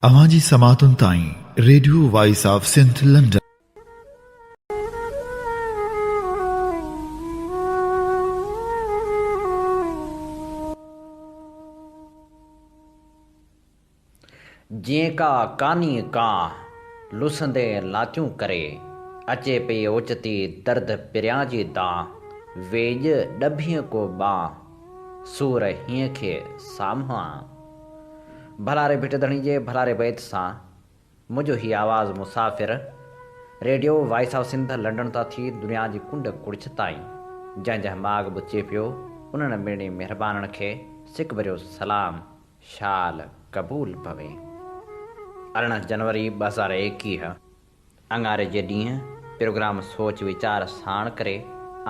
اوهان جي سماعتن تائين radio voice of Sindh London. جيئن ڪا ڪاني ڪانهه، لسندي لاتيون ڪري، اچي پئي اوچتي درد پريان جي دانهن، ويڄ ڏڀيء ڪو ٻانهه، سور هينئن کي سامهون آن. ڀلاري ڀٽ ڌڻي جي ڀلاري بيت سان منهنجو هي آواز مسافر، radio voice of Sindh London تان ٿي دنيا جي ڪنڊ ڪڙڇ تائين جنهن جنهن ماڳ به اچي پيو، انهن مڙني مهربانن کي سڪ ڀريو سلام. شال قبول پوي. 18 جنوري 2021 اڱاري جي ڏينهن پروگرام سوچ ويچار ساڻ ڪري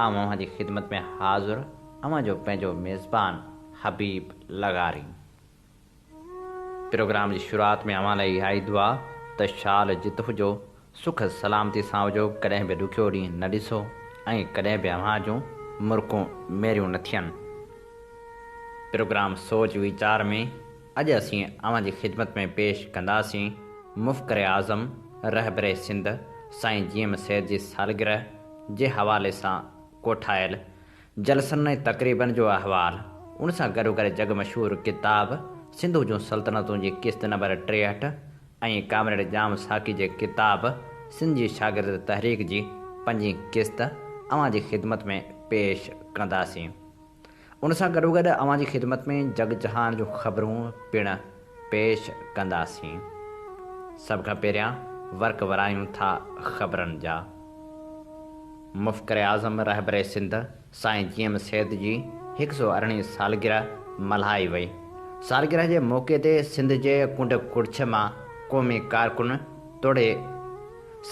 آئون اوهان جي خدمت ۾ حاضر اوهان جو پنهنجو ميزبان حبيب لغاري. پروگرام جي شروعات ۾ اوهان لاء اها ئي دعا ته شال جت هجو سک سلامتي سان هجو ڪڏهن به ڏکيو ڏينهن نه ڏسو ۽ ڪڏهن به اوهان جون مرڪون ميريون نه ٿين. پروگرام سوچ ويچار ۾ اڄ اسين اوهان جي خدمت ۾ پيش ڪنداسين مفڪر اعظم رهبر سنڌ سائين جي ايم سيد جي سالگرهه جي حوالي سان ڪوٺايل جلسن ۽ تقريبن جو احوال، ان سان گڏوگڏ جڳ مشهور ڪتاب سنڌو جون سلطنتون جي قسط نمبر 63 ۽ ڪامريڊ ڄام ساقي جي ڪتاب سنڌ جي شاگرد تحريڪ جي پنجين قسط اوهان جي خدمت ۾ پيش ڪنداسين. ان سان گڏوگڏ اوهان جي خدمت ۾ جڳ جهان جون خبرون پڻ پيش ڪنداسين. سڀ کان پهريان ورق ورايون ٿا خبرن جا. مفڪر اعظم رهبر سنڌ سائين جي ايم سيد جي هڪ سئو ارڙهين سالگرهه ملهائي وئي. سالگرهه جي موقعي تي سنڌ جي ڪنڊ ڪڙڇ مان قومي ڪارڪن توڙي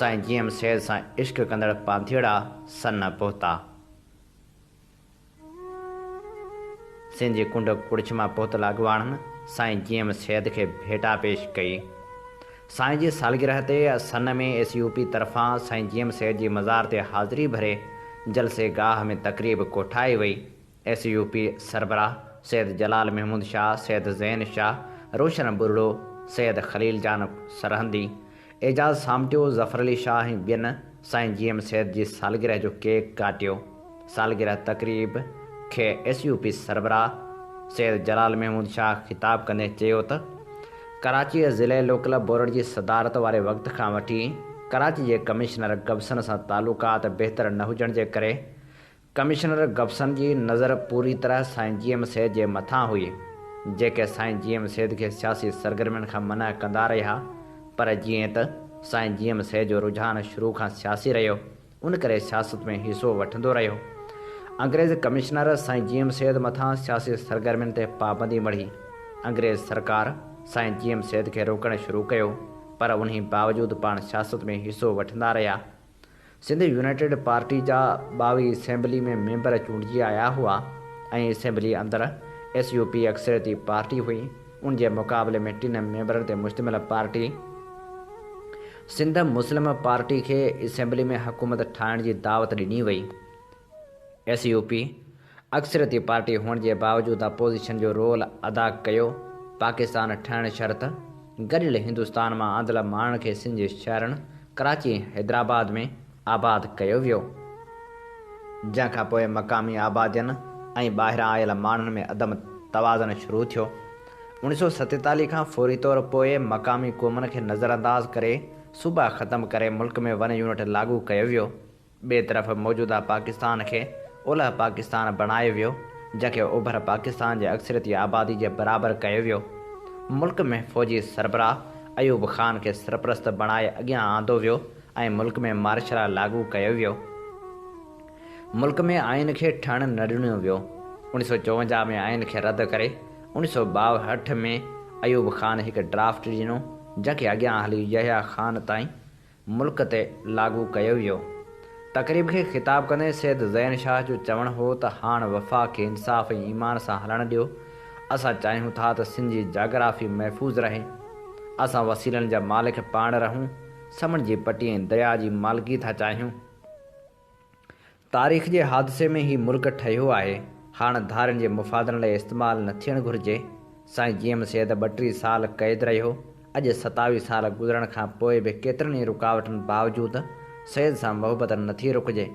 سائين جي ايم سيد سان عشق ڪندڙ پانڌيئڙا سن پهتا. سنڌ جي ڪنڊ ڪڙڇ مان پهتل اڳواڻن سائين جي ايم سيد کي ڀيٽا پيش ڪئي. سائين جي سالگرهه تي سن ۾ ايس يو پي طرفان سائين جي ايم سيد جي مزار تي حاضري ڀري جلسي گاهه ۾ تقريب ڪوٺائي وئي. ايس يو پي سربراهه سيد جلال محمود شاهه، سيد زين شاهه، روشن ٻرڙو، سيد خليل جان سرهندي، اعجاز سامٽيو، ظفر علي شاهه ۽ ٻين سائين جي ايم سيد جي سالگرهه جو ڪيڪ ڪاٽيو. سالگرهه تقريب کي ايس يو پي سربراهه سيد جلال محمود شاهه خطاب ڪندي چيو ته ڪراچيء ضلعي لوڪل بورڊ جي صدارت واري وقت کان وٺي ڪراچي جي ڪمشنر گبسن سان تعلقات بهتر نه هجڻ جي ڪري ڪمشنر گبسن جي نظر پوري طرح سائين جي ايم سيد جي مٿان هئي، جيڪي سائين جي ايم سيد کي سياسي سرگرمين کان منع ڪندا رهيا، پر جيئن ته سائين جي ايم سيد جو رجحان شروع کان سياسي رهيو، ان ڪري سياست ۾ حصو وٺندو رهيو. انگريز ڪمشنر سائين جي ايم سيد مٿان سياسي سرگرمين تي پابندي مڙهي. انگريز سرڪار سائين جي ايم سيد کي روڪڻ شروع ڪيو، پر انهي باوجود پاڻ سياست ۾ حصو وٺندا رهيا. سنڌ يونائيٽيڊ پارٽي جا 22 اسيمبلي ۾ ميمبر چونڊجي آيا هئا ۽ اسيمبلي اندر ايس يو پي اڪثريتي پارٽي هئي ان جي مقابلي ۾ ٽن ميمبرن تي مشتمل پارٽي سنڌ مسلم پارٽي کي اسيمبلي ۾ حڪومت ٺاهڻ جي دعوت ڏني وئي. ايس يو پي اڪثريتي پارٽي هئڻ جي باوجود اپوزيشن جو رول ادا ڪيو، پاڪستان ٺهڻ شرط گڏيل هندستان مان آندل ماڻهن کي سنڌ جي شهرن ڪراچي ۽ حيدرآباد ۾ آباد ڪيو ويو، جنهن کان پوء مقامي آبادين ۽ ٻاهران آيل ماڻهن ۾ عدم توازن شروع ٿيو. 1947 کان فوري طور پوء مقامي قومن کي نظرانداز ڪري صوبا ختم ڪري ملڪ ۾ ون يونٽ لاڳو ڪيو ويو. ٻئي طرف موجوده پاڪستان کي اولهه پاڪستان بڻايو ويو، جنهن کي اوڀر پاڪستان جي اڪثريتي آبادي جي برابر ڪيو ويو. ملڪ ۾ فوجي سربراهه ايوب خان کي سرپرست بڻائي اڳيان آندو ويو ۽ ملڪ ۾ مارشلا لاڳو ڪيو ويو. ملڪ ۾ آئين کي ٺهڻ نه ڏنو ويو. 1954 ۾ آئين کي رد ڪري 1962 ۾ ايوب خان هڪ ڊرافٽ ڏنو، جنهن کي اڳيان هلي يحيٰ خان تائين ملڪ تي لاڳو ڪيو ويو. تقريب کي خطاب ڪندي سيد زين شاهه جو چوڻ هو ته هاڻ وفاق کي انصاف ۽ ايمان سان هلڻ ڏيو، اسان چاهيون ٿا ته سنڌ جي جاگرافي محفوظ رهي، اسان وسيلن جا مالڪ پاڻ رهون، سمنڊ جي پٽي ۽ درياء جي مالڪي ٿا چاهيون. تاريخ جي حادثي ۾ هي ملڪ ٺهيو آهي، هاڻ ڌارين جي مفادن لاء استعمال نه ٿيڻ گهرجي. سائين جي ايم سيد ٻه ٽي سال قيد رهيو اڄ 27 سال گذرڻ کان پوء به ڪيترن ئي رڪاوٽن باوجود سيد سان محبت نٿي رڪجي.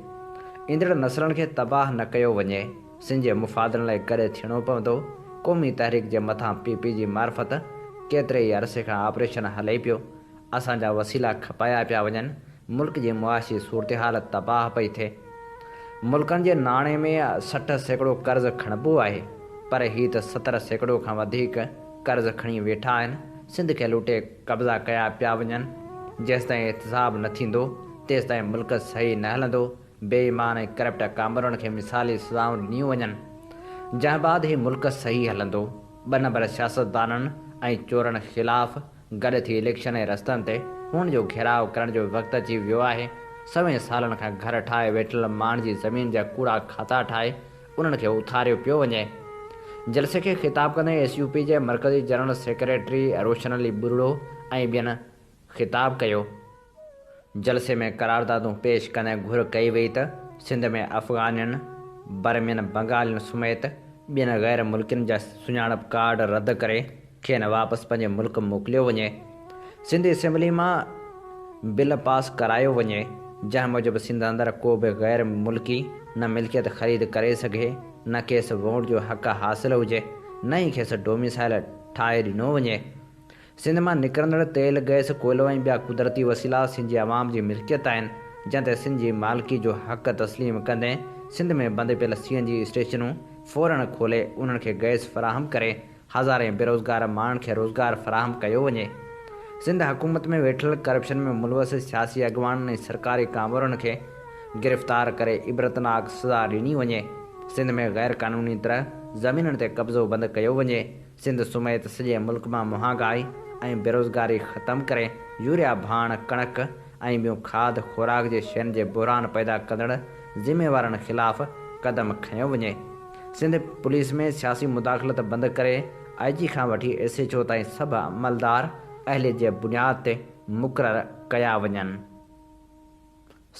ايندڙ نسلن کي تباهه نه ڪيو وڃي. سنڌ جي مفادن لاء گڏ ٿيڻو پوندو. قومي تحريڪ جي مٿان پي پي جي معرفت ڪيتري ئي عرصي کان آپريشن هلي پيو. اسان جا وسيلا کپايا پيا وڃن. ملڪ جي معاشي صورتحال تباهه پئي ٿئي. ملڪن جي ناڻي ۾ 60% قرض کڻبو آهي پر هي ته 70% کان وڌيڪ قرض کڻي ويٺا آهن. سنڌ کي لوٽي قبضا ڪيا پيا وڃن. جيستائين احتساب نه ٿيندو تيستائين ملڪ صحيح نه هلندو. بي ايمان ۽ ڪرپٽ ڪامورن کي مثالي سزائون ڏنيون وڃن جنهن بعد هي ملڪ صحيح هلندو. ٻه نمبر سياستدانن ۽ چورن خلاف گڏ ٿي اليڪشن ۽ رستن تي هن جو گهيراء ڪرڻ جو وقت اچي ويو آهي. سوين سالن کان گهر ٺاهي ويٺل ماڻهن جي زمين جا ڪوڙا کاتا ٺاهي انهن کي اٿاريو پيو وڃي. جلسي کي خطاب ڪندي ايس يو پي جي مرڪزي جنرل سيڪريٽري روشن علي ٻرڙو ۽ ٻين خطاب ڪيو. جلسي ۾ قراردادون پيش ڪندي گهر ڪئي وئي ته سنڌ ۾ افغانين، برمين، بنگالين سميت ٻين غير ملڪين جا سڃاڻپ ڪارڊ رد ڪري کين واپس پنهنجي ملڪ موڪليو وڃي. سنڌ اسيمبلي مان بل پاس ڪرايو وڃي جنهن موجب سنڌ اندر ڪو به غير ملڪي نه ملڪيت خريد ڪري سگهي نه کيس ووٽ جو حق حاصل هجي نه ئي کيس ڊوميسائل ٺاهي ڏنو وڃي. سنڌ مان نڪرندڙ تيل، گئس، ڪوئلو ۽ ٻيا قدرتي وسيلا سنڌ جي عوام جي ملڪيت آهن، جنهن تي سنڌ جي مالڪي جو حق تسليم ڪندي سنڌ ۾ بند پيل سي اين جي اسٽيشنون فورن کولي انهن کي گئس فراهم ڪري هزارين بيروزگار ماڻهن کي روزگار فراهم ڪيو وڃي. سنڌ حڪومت ۾ ويٺل ڪرپشن ۾ ملوث سياسي اڳواڻن ۽ سرڪاري ڪامورن کي گرفتار ڪري عبرتناڪ سزا ڏني وڃي. سنڌ ۾ غير قانوني طرح زمينن تي قبضو بند ڪيو وڃي. سنڌ سميت سڄي ملڪ مان مهانگائي ۽ بيروزگاري ختم ڪري يوريا ڀاڻ، ڪڻڪ ۽ ٻيون کاڌ خوراڪ جي شين جي بحران پيدا ڪندڙ ذميوارن خلاف قدم کنيو وڃي. سنڌ پوليس ۾ سياسي مداخلت بند ڪري آء جي کان وٺي ايس ايڇ او تائين سڀ عملدار اهليت جي بنياد تي مقرر ڪيا وڃن.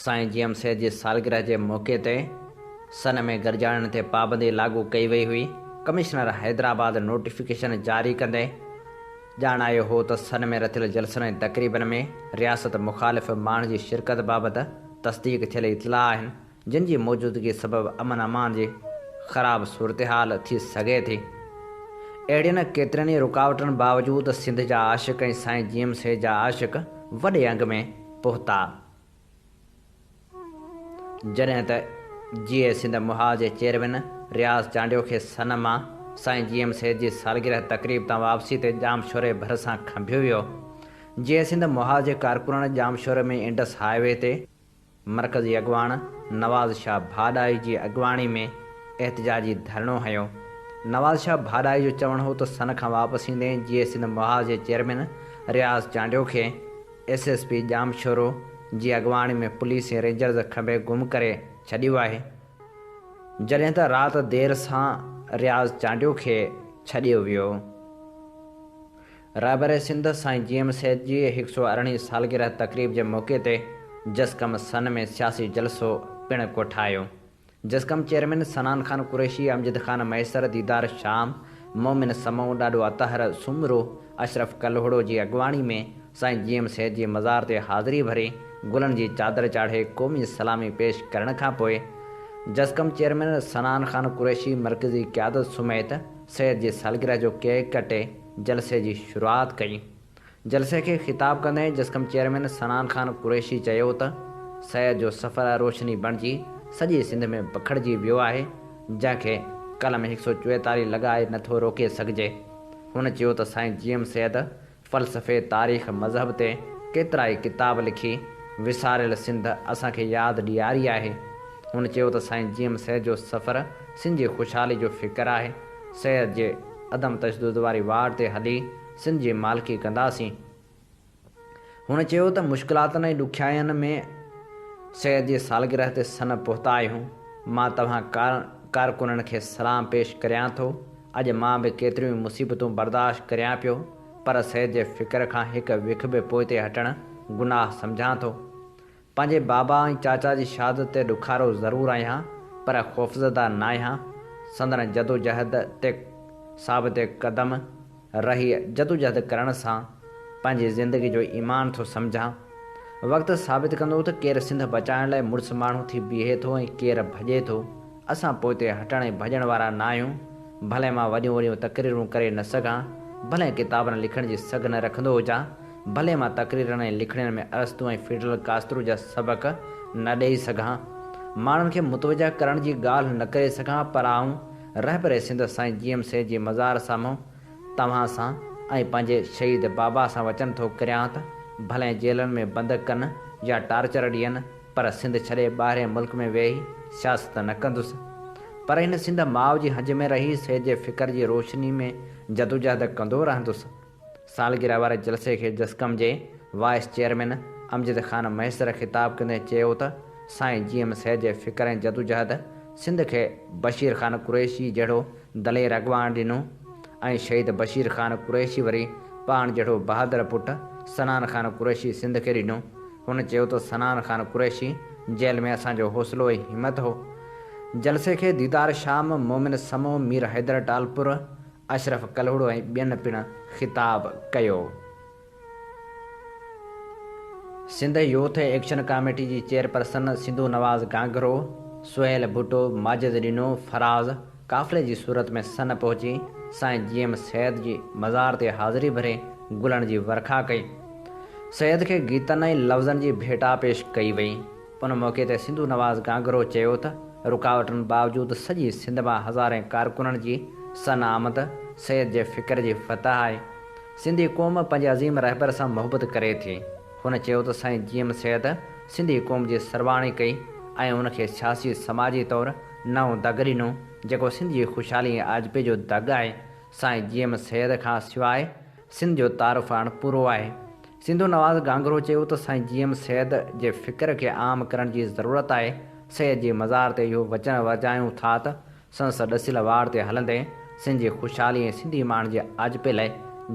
سائين جي ايم سيد جي سالگرهه جي موقعي تي سن ۾ گڏجاڻين تي پابندي لاڳو ڪئي وئي هئي. ڪمشنر حيدرآباد نوٽيفڪيشن جاري ڪندي ڄاڻايو هو ته سن ۾ رٿيل جلسن ۽ تقريبن ۾ رياست مخالف ماڻهن جي شرڪت بابت تصديق ٿيل اطلاع آهن جن جي موجودگي سبب امن امان جي خراب صورتحال ٿي سگهي ٿي. اهڙين ڪيترين ئي رڪاوٽن باوجود سنڌ جا عاشق ۽ سائين جي ايم سيد جا عاشق وڏي انگ ۾ پهتا. جڏهن ته جيئي سنڌ محاذ جي چيئرمين رياض چانڊيو کي سن مان سائين جي ايم سيد جي سالگرهه تقريب تان واپسي تي ڄامشوري ڀرسان کنڀيو ويو. جيئي سنڌ محاذ جي ڪارڪنن ڄامشوري ۾ انڊس هاء وي تي مرڪزي اڳواڻ نواز شاهه ڀاڏائي جي اڳواڻي ۾ احتجاجي ڌرڻو هنيو. نواز شاهه ڀاڏائي جو چوڻ هو ته سن کان واپس ايندي جيئي سنڌ محاذ جي چيئرمين رياض چانڊيو کي ايس ايس پي ڄامشورو جي اڳواڻي ۾ پوليس ۽ رينجرز کنڀي گم ڪري ڇڏيو آهي، جڏهن ته رات دير سان رياض چانڊيو کي ڇڏيو ويو. رهبر سنڌ سائين جي ايم سيد جي هڪ سؤ ارڙهين سالگرهه تقريب جي موقعي تي جسقم سن ۾ سياسي جلسو پڻ ڪوٺايو. جسقم چيئرمين صنعان خان قريشي، امجد خان مهيسر، ديدار شام، مومن سمون، ڏاڏو اطهر سومرو، اشرف ڪلهوڙو جي اڳواڻي ۾ سائين جي ايم سيد جي مزار تي حاضري ڀري گلن جي چادر چاڙهي قومي سلامي پيش ڪرڻ کانپوء جسقم چيئرمين صنعان خان قريشي مرڪزي قيادت سميت سيد جي سالگرهه جو ڪيڪ ڪٽي جلسي جي شروعات ڪئي. جلسي کي خطاب ڪندي جسقم چيئرمين صنعان خان قريشي چيو ته سيد جو سفر روشني بڻجي سڄي سنڌ ۾ پکڙجي ويو آهي جنهن کي قلم هڪ سؤ چويتاليهه لڳائي نه ٿو روڪي سگهجي. هن چيو ته سائين جي ايم سيد فلسفي، تاريخ، مذهب تي ڪيترائي ڪتاب لکي وساريل سنڌ اسان کي ياد ڏياري آهي. هن چيو ته سائين جي ايم سيد جو سفر سنڌ جي خوشحالي جو فڪر آهي. سيد جي عدم تشدد واري واٽ تي هلي سنڌ جي مالڪي ڪنداسين. هن چيو ته مشڪلاتن ۽ ڏکيائين ۾ سيد جي سالگرهه تي سن پهتا آهيون، مان توهان ڪارڪنن کي سلام پيش ڪريان ٿو، اڄ مان به ڪيتريون ئي مصيبتون برداشت ڪريان پيو، پر سيد جي فڪر کان هڪ وک به پوئتي هٽڻ گناهه سمجهان ٿو. پنهنجي بابا ۽ چاچا جي شهادت تي ڏکارو ضرور آهيان پر خوفزده ناهيان، سندن جدوجهد تي ثابت قدم رهي جدوجهد ڪرڻ سان پنهنجي زندگي جو ايمان ٿو سمجهان. وقت ثابت ڪندو ته ڪير سنڌ بچائڻ لاء مڙس ماڻهو ٿي بيهي ٿو ۽ ڪير ڀڄي ٿو. اسان پوئتي هٽڻ ۽ ڀڄڻ وارا ناهيون. ڀلي مان وڏيون وڏيون تقريرون ڪري نه سگهان، ڀلي ڪتابن لکڻ جي سگهه نه رکندو هجان، ڀلي مان تقريرن ۽ لکڻين ۾ ارسطو ۽ فيڊل ڪاسترو جا سبق نه ڏيئي سگهان، ماڻهن کي متوجهه ڪرڻ جي ڳالهه نه ڪري سگهان پر آئون رهبر سنڌ سائين جي ايم سيد جي مزار سامهون توهان سان ۽ پنهنجي شهيد بابا سان وچن ٿو ڪريان ته ڀلين جيلن ۾ بند ڪن يا ٽارچر ڏين پر سنڌ ڇڏي ٻاهرين ملڪ ۾ ويهي سياست نه ڪندس پر هن سنڌ ماء جي هنج ۾ رهي سيد جي فڪر جي روشني ۾ جدوجهد ڪندو رهندس. سالگرهه واري جلسي کي جسقم جي وائيس چيئرمين امجد خان مهيسر خطاب ڪندي چيو ته سائين جي ايم سيد جي فڪر ۽ جدوجهد سنڌ کي بشير خان قريشي جهڙو دلير اڳواڻ ڏنو ۽ شهيد بشير خان قريشي وري پاڻ جهڙو بهادر پٽ صنعان خان قريشي سنڌ کي ڏنو. هن چيو ته صنعان خان قريشي جيل ۾ اسان جو حوصلو ۽ همت هو. جلسي کي ديدار شام، مومن سمون، مير حيدر ٽالپر، اشرف ڪلهوڙو ۽ ٻين پڻ خطاب ڪيو. سنڌ يوٿ ايڪشن ڪاميٽي جي چيئرپرسن سنڌو نواز گانگهرو، سهيل ڀٽو، ماجد ڏنو، فراز قافلي جي صورت ۾ سن پهچي سائين جي ايم سيد جي مزار تي حاضري ڀري گلن جي ورکا ڪئي. سيد کي گيتن ۽ لفظن جي ڀيٽا پيش ڪئي وئي. ان موقعي تي سنڌو نواز گانگهرو چيو ته رڪاوٽن باوجود سڄي سنڌ مان هزارين ڪارڪنن جي سن آمد سيد جي فڪر جي فتح آهي. سنڌي قوم پنهنجي عظيم رهبر سان محبت ڪري ٿي. هن چيو ته سائين جي ايم سيد سنڌي قوم جي سرواڻي ڪئي ۽ ان کي سياسي سماجي طور نئون دڳ ڏنو جيڪو سنڌ جي خوشحالي ۽ آجپي جو دڳ آهي. سائين جي ايم سيد کان سواء سنڌ جو تعارف اڻپورو آهي. سنڌو نواز گانگهرو چيو ته سائين جي ايم سيد جي فڪر کي عام ڪرڻ جي ضرورت آهي، سيد جي مزار تي اهو وچن ورجايون ٿا ته سندس ڏسيل واڙ تي هلندي سنڌ جي خوشحالي ۽ سنڌي ماڻهن جي آجپي لاء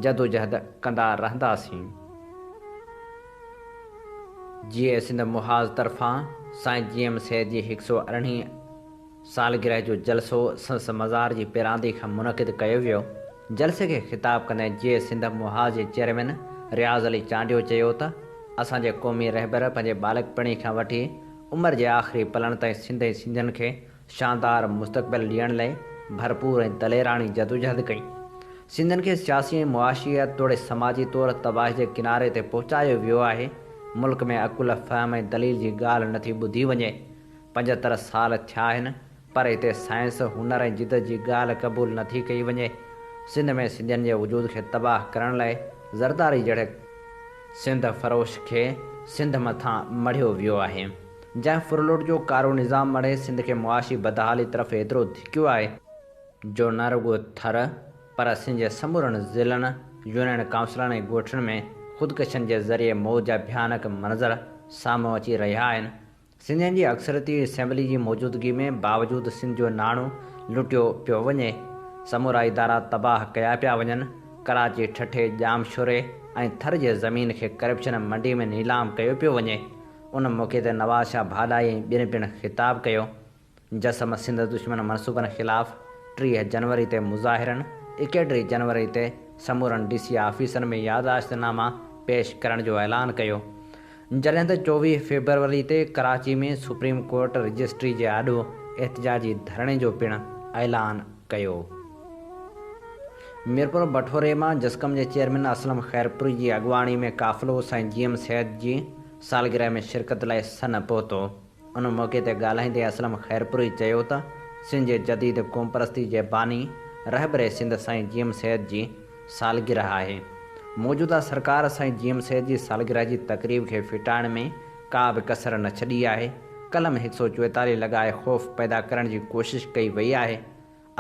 جدوجهد ڪندا رهنداسين. جيئي سنڌ محاذ طرفان سائين جي ايم سيد جي هڪ سئو ارڙهين سالگرهه جو جلسو سندس مزار جي پيراندي کان منعقد ڪيو ويو. جلسي کي خطاب ڪندي جيئي سنڌ محاذ جي چيئرمين رياض علي چانڊيو چيو ته اسان جي قومي رهبر پنهنجي ٻالڪپڻي کان وٺي عمر جي آخري پلن تائين سنڌ ۽ سنڌين کي شاندار مستقبل ڏيڻ لئي ڀرپور ۽ دليراڻي جدوجهد ڪئي. سنڌين کي سياسي ۽ معاشي توڙي سماجي طور تباهي جي ڪناري تي پهچايو ويو آهي. ملڪ ۾ عقل، فهم ۽ دليل جي ڳالهه نٿي ٻڌي وڃي. 75 سال ٿيا آهن پر هتي سائنس، هنر ۽ جدت جي ڳالهه قبول نه ٿي ڪئي وڃي. سنڌ ۾ سنڌين جي وجود کي تباهه ڪرڻ لاء زرداري جهڙي سنڌ فروش کي سنڌ مٿان مڙهيو ويو آهي. جنهن ڦرلوٽ جو ڪارو نظام مڙهي سنڌ کي معاشي بدحالي طرف ايترو ڌڪيو آهي، جو نه رڳو ٿر پر سنڌ جي سمورن ضلعن، يونين ڪائونسلن ۽ ڳوٺن ۾ خودڪشين جي ذريعي موت جا ڀيانڪ منظر سامهون اچي رهيا آهن. سنڌين جي اڪثريتي اسيمبلي جي موجودگي ۾ باوجود سنڌ جو ناڻو لٽيو پيو وڃي، سمورا ادارا تباهه ڪيا پيا وڃن، ڪراچي، ٺٽي، ڄامشوري ۽ ٿر جي زمين کي ڪرپشن منڊي ۾ نيلام ڪيو پيو وڃي. ان موقعي تي نواز شاهه ڀاڏائي ۽ ٻين پڻ خطاب ڪيو. جسم سنڌ دشمن منصوبن خلاف 30 جنوري تي مظاهرن، 31 جنوري تي سمورن ڊي سي آفيسن ۾ يادداشت ناما پيش ڪرڻ جو اعلان ڪيو. جڏهن ته 24 فيبروري تي ڪراچي ۾ سپريم ڪورٽ رجسٽري جي آڏو احتجاجي ڌرڻي جو پڻ اعلان ڪيو. ميرپور بٺوري مان جسقم جي چيئرمين اسلم خيرپوري جي اڳواڻي ۾ قافلو سائين جي ايم سيد جي سالگرهه ۾ شرڪت لاء سن پهتو. ان موقعي تي ڳالهائيندي اسلم خيرپوري چيو ته سنڌ جي جديد قومپرستي جي باني رهبر سنڌ سائين جي ايم سيد جي سالگرهه آهي. موجوده سرڪار سائين جي ايم سيد جي سالگرهه جي تقريب کي ڦٽائڻ ۾ ڪا به ڪسر نه ڇڏي آهي، قلم 144 لڳائي خوف پيدا ڪرڻ جي ڪوشش ڪئي وئي آهي.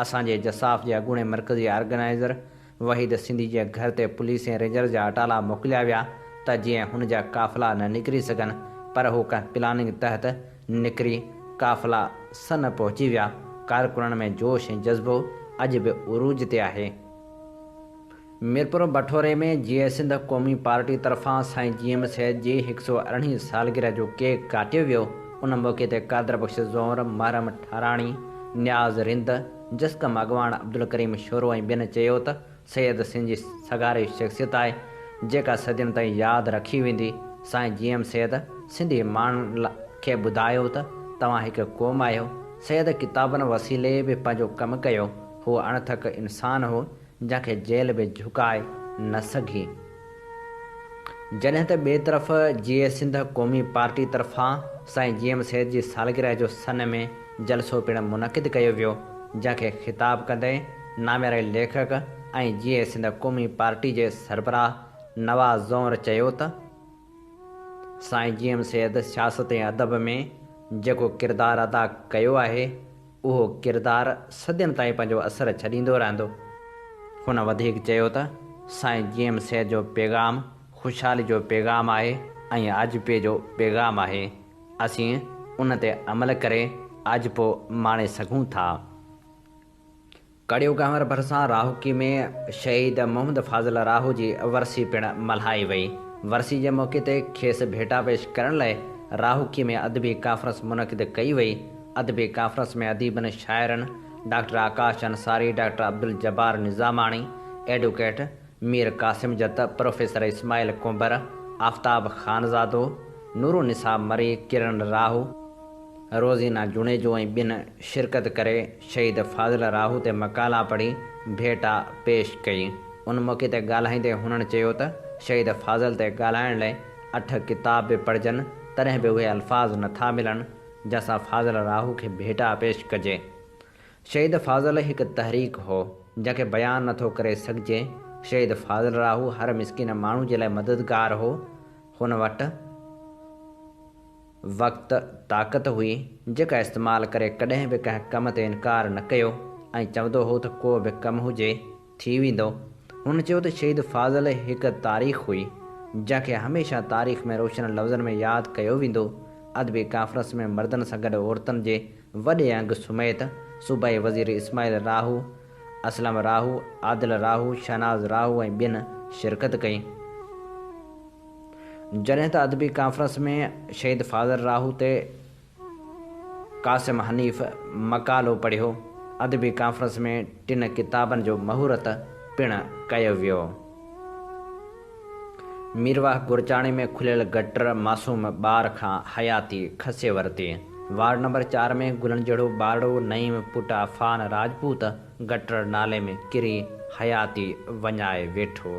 اسان جي جساف جي اڳوڻي مرڪزي آرگنائيزر وحيد سنڌي جي گهر تي پوليس ۽ رينجرز جا اٽالا موڪليا ويا ته جيئن هن جا قافلا نه نڪري سگهن پر هو ڪنهن پلاننگ تحت نڪري قافلا سن پهچي ويا، ڪارڪنن ۾ جوش ۽ جذبو اڄ به عروج تي آهي. ميرپور بٺوري ۾ جيئي سنڌ قومي پارٽي طرفان سائين جي ايم سيد جي هڪ سئو ارڙهين سالگرهه جو ڪيڪ ڪاٽيو ويو، ان موقعي تي قادر بخش زئور، محرم ٺاراڻي، نياز رند، جسقم اڳواڻ عبدالڪريم شورو ۽ ٻين چيو ته سيد سنڌ جي سگهاري شخصيت آهي، جيڪا صدين تائين ياد رکي ويندي. سائين جي ايم سيد سنڌي ماڻهن کي ٻڌايو ته توهان هڪ قوم آهيو. سيد ڪتابن وسيلي به پنهنجو ڪم ڪيو. هو اڻٿڪ انسان هو، جنهن کي جيل به جهڪائي نه سگهي. جڏهن ته ٻئي طرف جيئي سنڌ قومي پارٽي طرفان سائين جي ايم سيد جي سالگرهه جو سن ۾ جلسو پڻ منعقد ڪيو ويو، جنهن کي خطاب ڪندي نامياري ليکڪ ۽ جيئي سنڌ قومي پارٽي جي سربراهه نواز زئور چيو ته، سائين جي ايم سيد سياست ۽ ادب ۾ جيڪو ڪردار ادا ڪيو آهي، اهو ڪردار صدين تائين پنهنجو اثر ڇڏيندو رهندو. هن وڌيڪ چيو ته سائين جي ايم سيد جو پيغام خوشحالي جو پيغام آهي ۽ آجپي جو پيغام آهي، اسين ان تي عمل ڪري آجپو ماڻي سگهون ٿا. ڪڙيو گهنور ڀرسان راهوڪي ۾ شهيد محمد فاضل راهو جي ورسي پڻ ملهائي وئي. ورسي جي موقعي تي کيس ڀيٽا پيش ڪرڻ لاء راهوڪي ۾ ادبي ڪانفرنس منعقد ڪئي وئي. ادبي ڪانفرنس ۾ اديبن شاعرن doctor Akash Ansari, doctor Abdul Jabbar Nizamani, advocate Mir Qasim Jat, professor Ismail Kumbhar, Aftab Khanzado, Noorunisa Marri, Kiran Rahu, Rozina Junejo ۽ ٻين شرڪت ڪري شهيد فاضل راهو تي مقالا پڙهي ڀيٽا پيش ڪئي. ان موقعي تي ڳالهائيندي هنن چيو ته شهيد فاضل تي ڳالهائڻ لئه اٺ ڪتاب به پڙهجن تڏهن به اهي الفاظ نٿا ملن جنهن سان فاضل راهو کي ڀيٽا پيش ڪجي. شهيد فاضل هڪ تحريڪ هو جنهن کي بيان نٿو ڪري سگهجي. شهيد فاضل راهو هر مسڪين ماڻهو جي لاء مددگار هو. هن وٽ. وقت طاقت هئي، جيڪا استعمال ڪري ڪڏهن به ڪنهن ڪم تي انڪار نه ڪيو ۽ چوندو هو ته ڪو به ڪم هجي، ٿي ويندو. هن چيو ته شهيد فاضل هڪ تاريخ هئي، جنهن کي هميشه تاريخ ۾ روشن لفظن ۾ ياد ڪيو ويندو. ادبي ڪانفرنس ۾ مردن سان گڏ عورتن جي وڏي انگ سميت صوبائي وزير اسماعيل راهو، اسلم راهو، عادل راهو، شهناز راهو ۽ ٻين شرڪت ڪئي. جڏهن ته ادبي ڪانفرنس ۾ شهيد فاضل راهو تي قاسم حنيف مقالو پڙهيو. ادبي ڪانفرنس ۾ ٽن ڪتابن جو مهورت پڻ ڪيو ويو. ميرواهه گرچاڻي ۾ کليل گٽر معصوم ٻار کان حياتي کسي ورتي. وارڊ نمبر چار ۾ گلن جهڙو ٻارڙو نعيم پٽ عفان راجپوت گٽر نالي ۾ ڪري حياتي وڃائي ويٺو.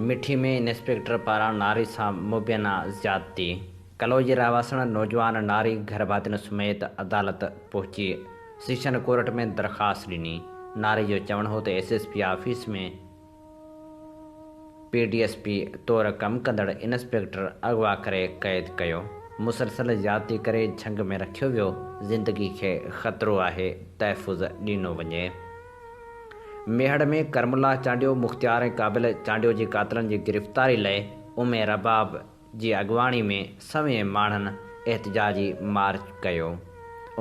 مٺي ۾ انسپيڪٽر پاران ناري سان مبينا زيادتي، ڪلو جي رهواسڻ نوجوان ناري گهرڀاتين سميت عدالت پهچي سيشن ڪورٽ ۾ درخواست ڏني، ناري جو چوڻ هو ته S S P office ۾ P D S P طور ڪم ڪندڙ انسپيڪٽر اغوا ڪري قيد ڪيو، مسلسل زيادتي ڪري جهنگ ۾ رکيو ويو، زندگي کي خطرو آهي، تحفظ ڏنو وڃي. ميهڙ ۾ ڪرم الله چانڊيو، مختيار ۽ قابل چانڊيو جي قاتلن جي گرفتاري لئه ام رباب جي اڳواڻي ۾ سوين ماڻهن احتجاجي مارچ ڪيو.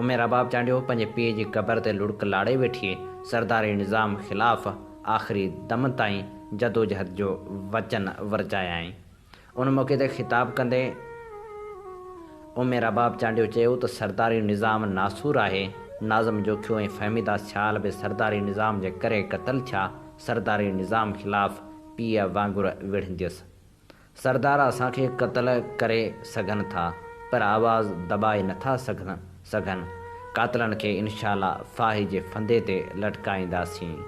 ام رباب چانڊيو پنهنجي پيء جي قبر تي لڙڪ لاڙي ويٺي سرداري نظام خلاف آخري دم تائين جدوجهد جو وچن ورجايائين. ان موقعي تي خطاب ڪندي ام رباب چانڊيو چيو ته سرداري نظام ناسور آهي، ناظم جوکيو ۽ فهميده سيال به سرداري نظام جي ڪري قتل ٿيا، سرداري نظام خلاف پيء وانگر وڙهنديس. سردار اسان کي قتل ڪري سگهن ٿا پر آواز دٻائي نٿا سگهن، قاتلن کي انشاء الله ڦاهي جي ڦندي تي لٽڪائينداسين.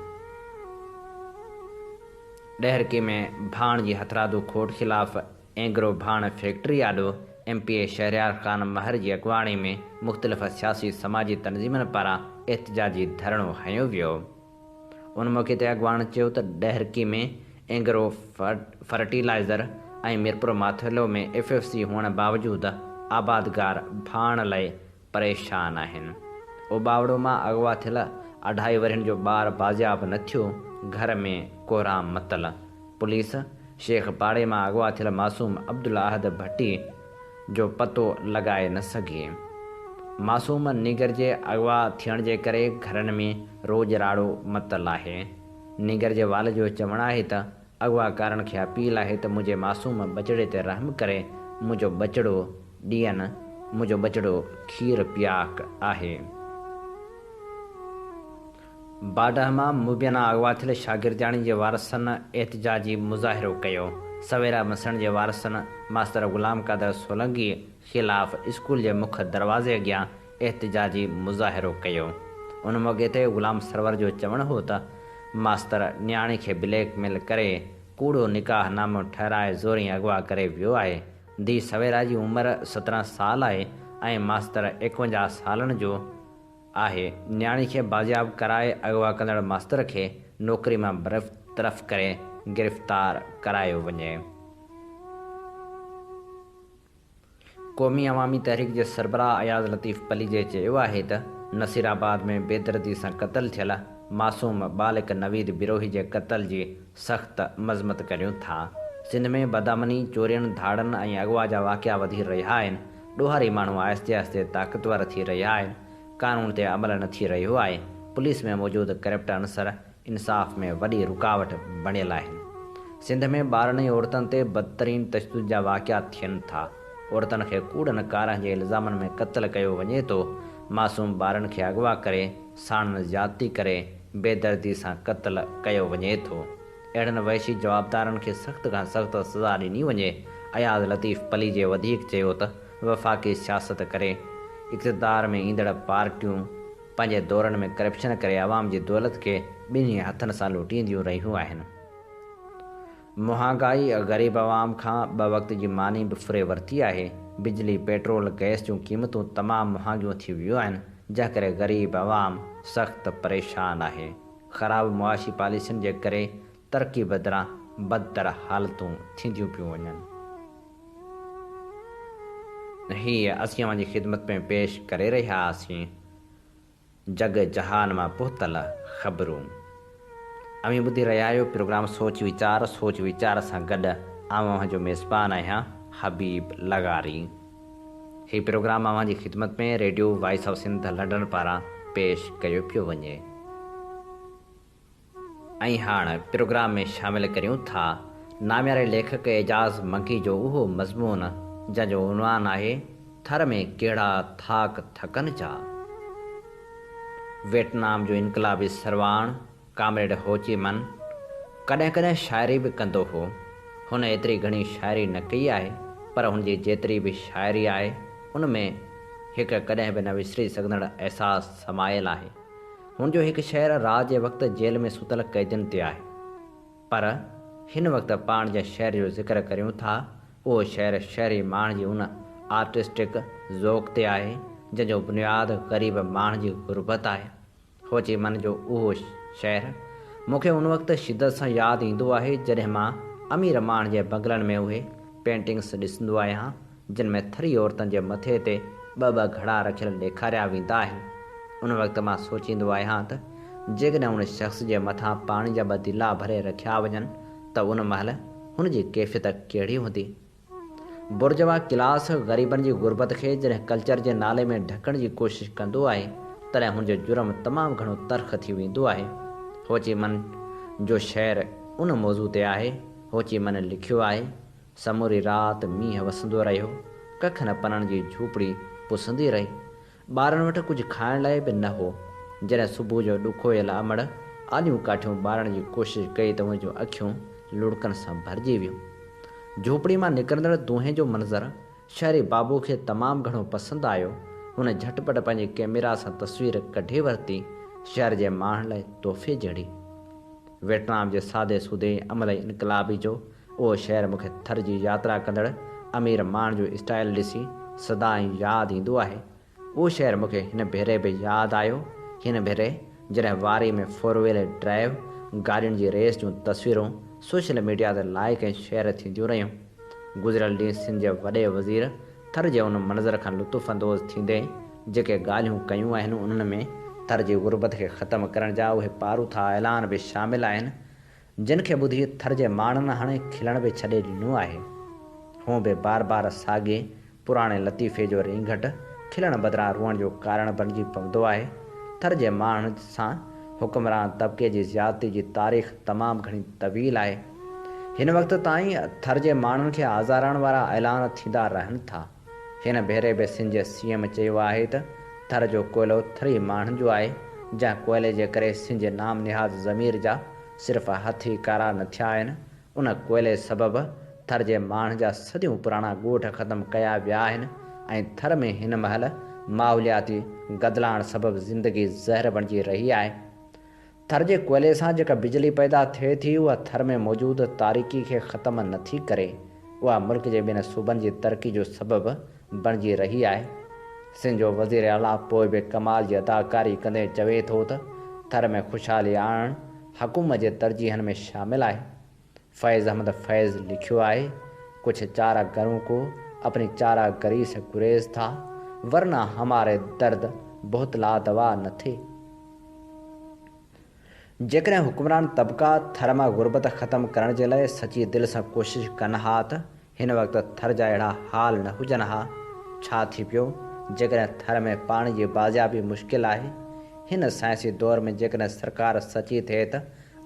ڏهرڪي ۾ ڀاڻ جي هٿرادو کوٽ خلاف اينگرو ڀاڻ فيڪٽري آڏو M P A Shahryar Khan Mahar جي اڳواڻي ۾ مختلف سياسي سماجي تنظيمن پاران احتجاجي ڌرڻو هنيو ويو. ان موقعي تي اڳواڻن چيو ته Daharki ۾ Engro fertiliser ۽ Mirpur Mathelo ۾ F F C هئڻ باوجود آبادگار ڀاڻ لئه پريشان آهن. اوٻاوڙو مان اغوا ٿيل اڍائي ورهين جو ٻار بازياب نه ٿيو، گهر ۾ ڪهرام متل. پوليس شيخ پاڙي مان اغوا ٿيل معصوم عبدالاحد ڀٽي جو پتو لڳائي نه سگهي. معصوم نينگر جي اغوا ٿيڻ جي ڪري گهرن ۾ روڄ راڙو متل آهي. نينگر جي والد جو چوڻ آهي ته اغوا ڪارن کي اپيل آهي ته منهنجي معصوم ٻچڙي تي رحم ڪري منهنجو ٻچڙو ڏين، منهنجو ٻچڙو کير پياڪ آهي. باڊهه مان مبينا اغوا ٿيل شاگردياڻي جي وارثن احتجاجي مظاهرو ڪيو. سويرا مسڻ جي وارثن ماستر غلام قادر سولنگي خلاف اسڪول جي مک دروازي اڳيان احتجاجي مظاهرو ڪيو. ان موقعي تي غلام سرور جو چوڻ هو ته ماستر نياڻي کي بليڪ ميل ڪري ڪوڙو نڪاح نامو ٺهرائي زورين اغوا ڪري ويو آهي. ڌيء سويرا جي عمر 17 سال آهي ۽ ماستر 51 سالن جو آهي، نياڻي کي بازياب ڪرائي اغوا ڪندڙ ماستر کي نوڪري مان برطرف ڪري گرفتار ڪرايو وڃي. قومي عوامي تحريڪ جي سربراهه اياز لطيف پليجي چيو آهي ته نصير آباد ۾ بيدردي سان قتل ٿيل معصوم ٻالڪ نويد بروهي جي قتل جي سخت مذمت ڪريون ٿا. سنڌ ۾ بدامني، چورين، ڌاڙن ۽ اغوا جا واقعا وڌي رهيا آهن، ڏوهاري ماڻهو آهستي آهستي طاقتور ٿي رهيا آهن، قانون تي عمل نه ٿي رهيو آهي، پوليس ۾ موجود ڪرپٽ عنصر انصاف ۾ وڏي رڪاوٽ بڻيل آهن. سنڌ ۾ ٻارن ۽ عورتن تي بدترين تشدد جا واقعا ٿين ٿا، عورتن کي ڪوڙن ڪارنهن جي الزامن ۾ قتل ڪيو وڃي ٿو، معصوم ٻارن کي اغوا ڪري ساڻن زيادتي ڪري بيدردي سان قتل ڪيو وڃي ٿو. اهڙن وحشي جوابدارن کي سخت کان سخت سزا ڏني وڃي. اياز لطيف پليجي وڌيڪ چيو ته وفاقي سياست ڪري اقتدار ۾ ايندڙ پارٽيون پنهنجي دورن ۾ ڪرپشن ڪري عوام جي دولت کي ٻنهي هٿن سان لوٽينديون رهيون آهن. مهانگائي غريب عوام کان ٻه وقت جي ماني به ڦري ورتي آهي، بجلي، پيٽرول، گئس جون قيمتون تمام مهانگيون ٿي ويون آهن، جنهن ڪري غريب عوام سخت پريشان آهي، خراب معاشي پاليسين جي ڪري ترقي بدران بدتر حالتون ٿينديون پيون وڃن. هي اسين اوهان جي خدمت ۾ پيش ڪري رهيا هئاسين. جڳ جهان مان پهتل خبرون. اوهين ٻڌي رهيا آهيو پروگرام سوچ ويچار، سوچ ويچار سان گڏ آئون اوهان جو ميزبان آهيان حبيب لغاري. هي پروگرام اوهان جي خدمت ۾ radio voice of Sindh London پاران پيش ڪيو پيو وڃي. ۽ هاڻ پروگرام ۾ شامل ڪريون ٿا نامياري ليکڪ اعجاز منگي جو اهو مضمون جنهن جو عنوان آهي ٿر ۾ ڪهڙا ٿاڪ ٿڪن جا. ويٽنام جو انقلابي سرواڻ ڪامريڊ هوچي من ڪڏهن ڪڏهن شاعري به ڪندو هو. هن ايتري گهڻي شاعري نه ڪئي آهي پر هن جي جيتري به شاعري آهي ان ۾ هڪ ڪڏهن به نه وسري سگهندڙ احساس سمايل آهي. هن جو هڪ شعر رات جي وقت جيل ۾ ستل قيدين تي آهي. پر هن وقت پاڻ جنهن شعر جو ذڪر ڪريون ٿا، اهو شعر شهري ماڻهن جي ان آرٽسٽڪ ذوق تي آهي، جنهن جو بنياد غريب ماڻهن جي غربت آهي. هوچي من جو اهو شعر مون کي ان وقت شدت سان ياد ايندو آهي، جڏهن مان امير ماڻهن جي بنگلن ۾ اهي پينٽنگس ڏسندو آهيان، جن ۾ ٿري عورتن جي مٿي تي ٻه ٻه گهڙا رکيل ڏيکاريا ويندا آهن. ان وقت مان سوچيندو آهيان ته جيڪڏهن ان شخص جي مٿان پاڻي جا ٻه دلا ڀري رکيا وڃن ته ان مهل هن جي ڪيفيت ڪهڙي هوندي؟ بورجوا ڪلاس غريبن جي غربت کي جڏهن ڪلچر جي نالي ۾ ڍڪڻ جي ڪوشش ڪندو آهي تڏهن هن جو جرم تمام گهڻو تلخ ٿي ويندو آهي. هوچي من جو شعر ان موضوع تي آهي. هوچي من لکيو آهي. سموري رات مينهن وسندو رهيو. ڪکن پنڻ جي جهوپڙي پسندي رهي. ٻارن وٽ ڪجهه کائڻ لاء به نه هو. جڏهن صبح جو ڏکويل امڙ آليون ڪاٺيون ٻارڻ جي ڪوشش ڪئي ته هن جون اکيون لڙڪن سان ڀرجي ويون. جهوپڙي مان نڪرندڙ دونهين جو منظر شهري بابو کي تمام گهڻو پسند آيو. هن جهٽ پٽ پنهنجي ڪئميرا سان تصوير ڪڍي ورتي، شهر جي ماڻهن لاء تحفي جهڙي. ويٽنام جي سادي سودي عملي انقلابي جو اهو شعر مون کي ٿر جي ياترا ڪندڙ امير ماڻهن جو اسٽائيل ڏسي سدائين ياد ايندو آهي. اهو شعر مون کي هن ڀيري به ياد آيو، هن ڀيري جڏهن واري ۾ فور ويل ڊرائيو گاڏين جي ريس جون تصويرون سوشل ميڊيا تي لائيڪ ۽ شيئر ٿينديون رهيون. گذريل ڏينهن سنڌ جي وڏي وزير ٿر جي ان منظر کان لطف اندوز ٿيندي جيڪي ڳالهيون ڪيون آهن انهن ۾ ٿر جي غربت کي ختم ڪرڻ جا اهي پاروٿا اعلان به شامل آهن جن کي ٻڌي ٿر جي ماڻهن هاڻي کلڻ به ڇڏي ڏنو آهي. هونء به بار بار ساڳئي پراڻي لطيفي جو رينگهٽ کلڻ بدران روئڻ جو ڪارڻ بڻجي پوندو آهي. ٿر جي ماڻهن سان حڪمران طبقي جي زيادتي جي تاريخ تمام گهڻي طويل آهي. هن وقت تائين ٿر جي ماڻهن کي آزارڻ وارا اعلان ٿيندا رهن ٿا. هن ڀيري به سنڌ جي سي ايم چيو آهي ته ٿر جو ڪوئلو ٿري ماڻهن جو آهي، جنهن ڪوئلي جي ڪري سنڌ جي نام نهاد ضمير جا صرف هٿ ئي ڪارا نه ٿيا آهن، ان ڪوئلي سبب ٿر جي ماڻهن جا صديون پراڻا ڳوٺ ختم ڪيا ويا آهن ۽ ٿر ۾ هن مهل ماحولياتي گدلاڻ سبب زندگي زهر بڻجي رهي آهي. ٿر جي ڪوئلي سان جيڪا بجلي پيدا ٿئي ٿي اها ٿر ۾ موجود تاريڪي کي ختم نه ٿي ڪري، اها ملڪ جي ٻين صوبن جي ترقي جو سبب بڻجي رهي آهي. سنڌ جو وزير اعليٰ پوء به ڪمال جي اداڪاري ڪندي چوي ٿو ته ٿر ۾ خوشحالي آڻڻ حڪومت جي ترجيحن ۾ شامل آهي. فيض احمد فيض لکيو آهي، ڪجهه چاره گرون ڪو اپني چاره گري سي گريز ٿا، ورنه هماري درد بهت لا دوا نه ٿي. جيڪڏهن حڪمران طبقا ٿر مان غربت ختم ڪرڻ جي لاء سچي دل سان ڪوشش ڪن ها ته هن وقت ٿر جا اهڙا حال نه هجن ها. ڇا ٿي پيو جيڪڏهن ٿر ۾ پاڻي جي بازيابي مشڪل آهي. هن سائنسي دور ۾ جيڪڏهن سرڪار سچي ٿئي ته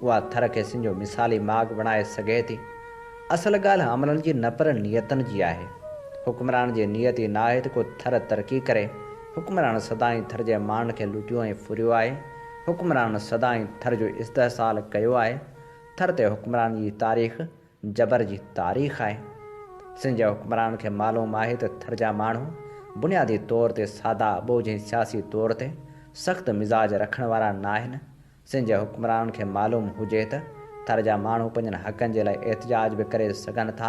اها ٿر کي سنڌ جو مثالي ماڳ بڻائي سگهي ٿي. اصل ڳالهه عملن جي نه پر نيتن جي آهي. حڪمران جي نيت ئي ناهي ته ڪو ٿر ترقي ڪري. حڪمران سدائين ٿر جي ماڻهن کي لٽيو ۽ ڦريو آهي. حڪمرانن سدائين ٿر جو استحصال ڪيو آهي. ٿر تي حڪمرانن جي تاريخ جبر جي تاريخ آهي. سنڌ جي حڪمرانن کي معلوم آهي ته ٿر جا ماڻهو بنيادي طور تي سادا اٻوجهه ۽ سياسي طور تي سخت مزاج رکڻ وارا ناهن. سنڌ جي حڪمرانن کي معلوم هجي ته ٿر جا ماڻهو پنهنجن حقن جي لاء احتجاج به ڪري سگهن ٿا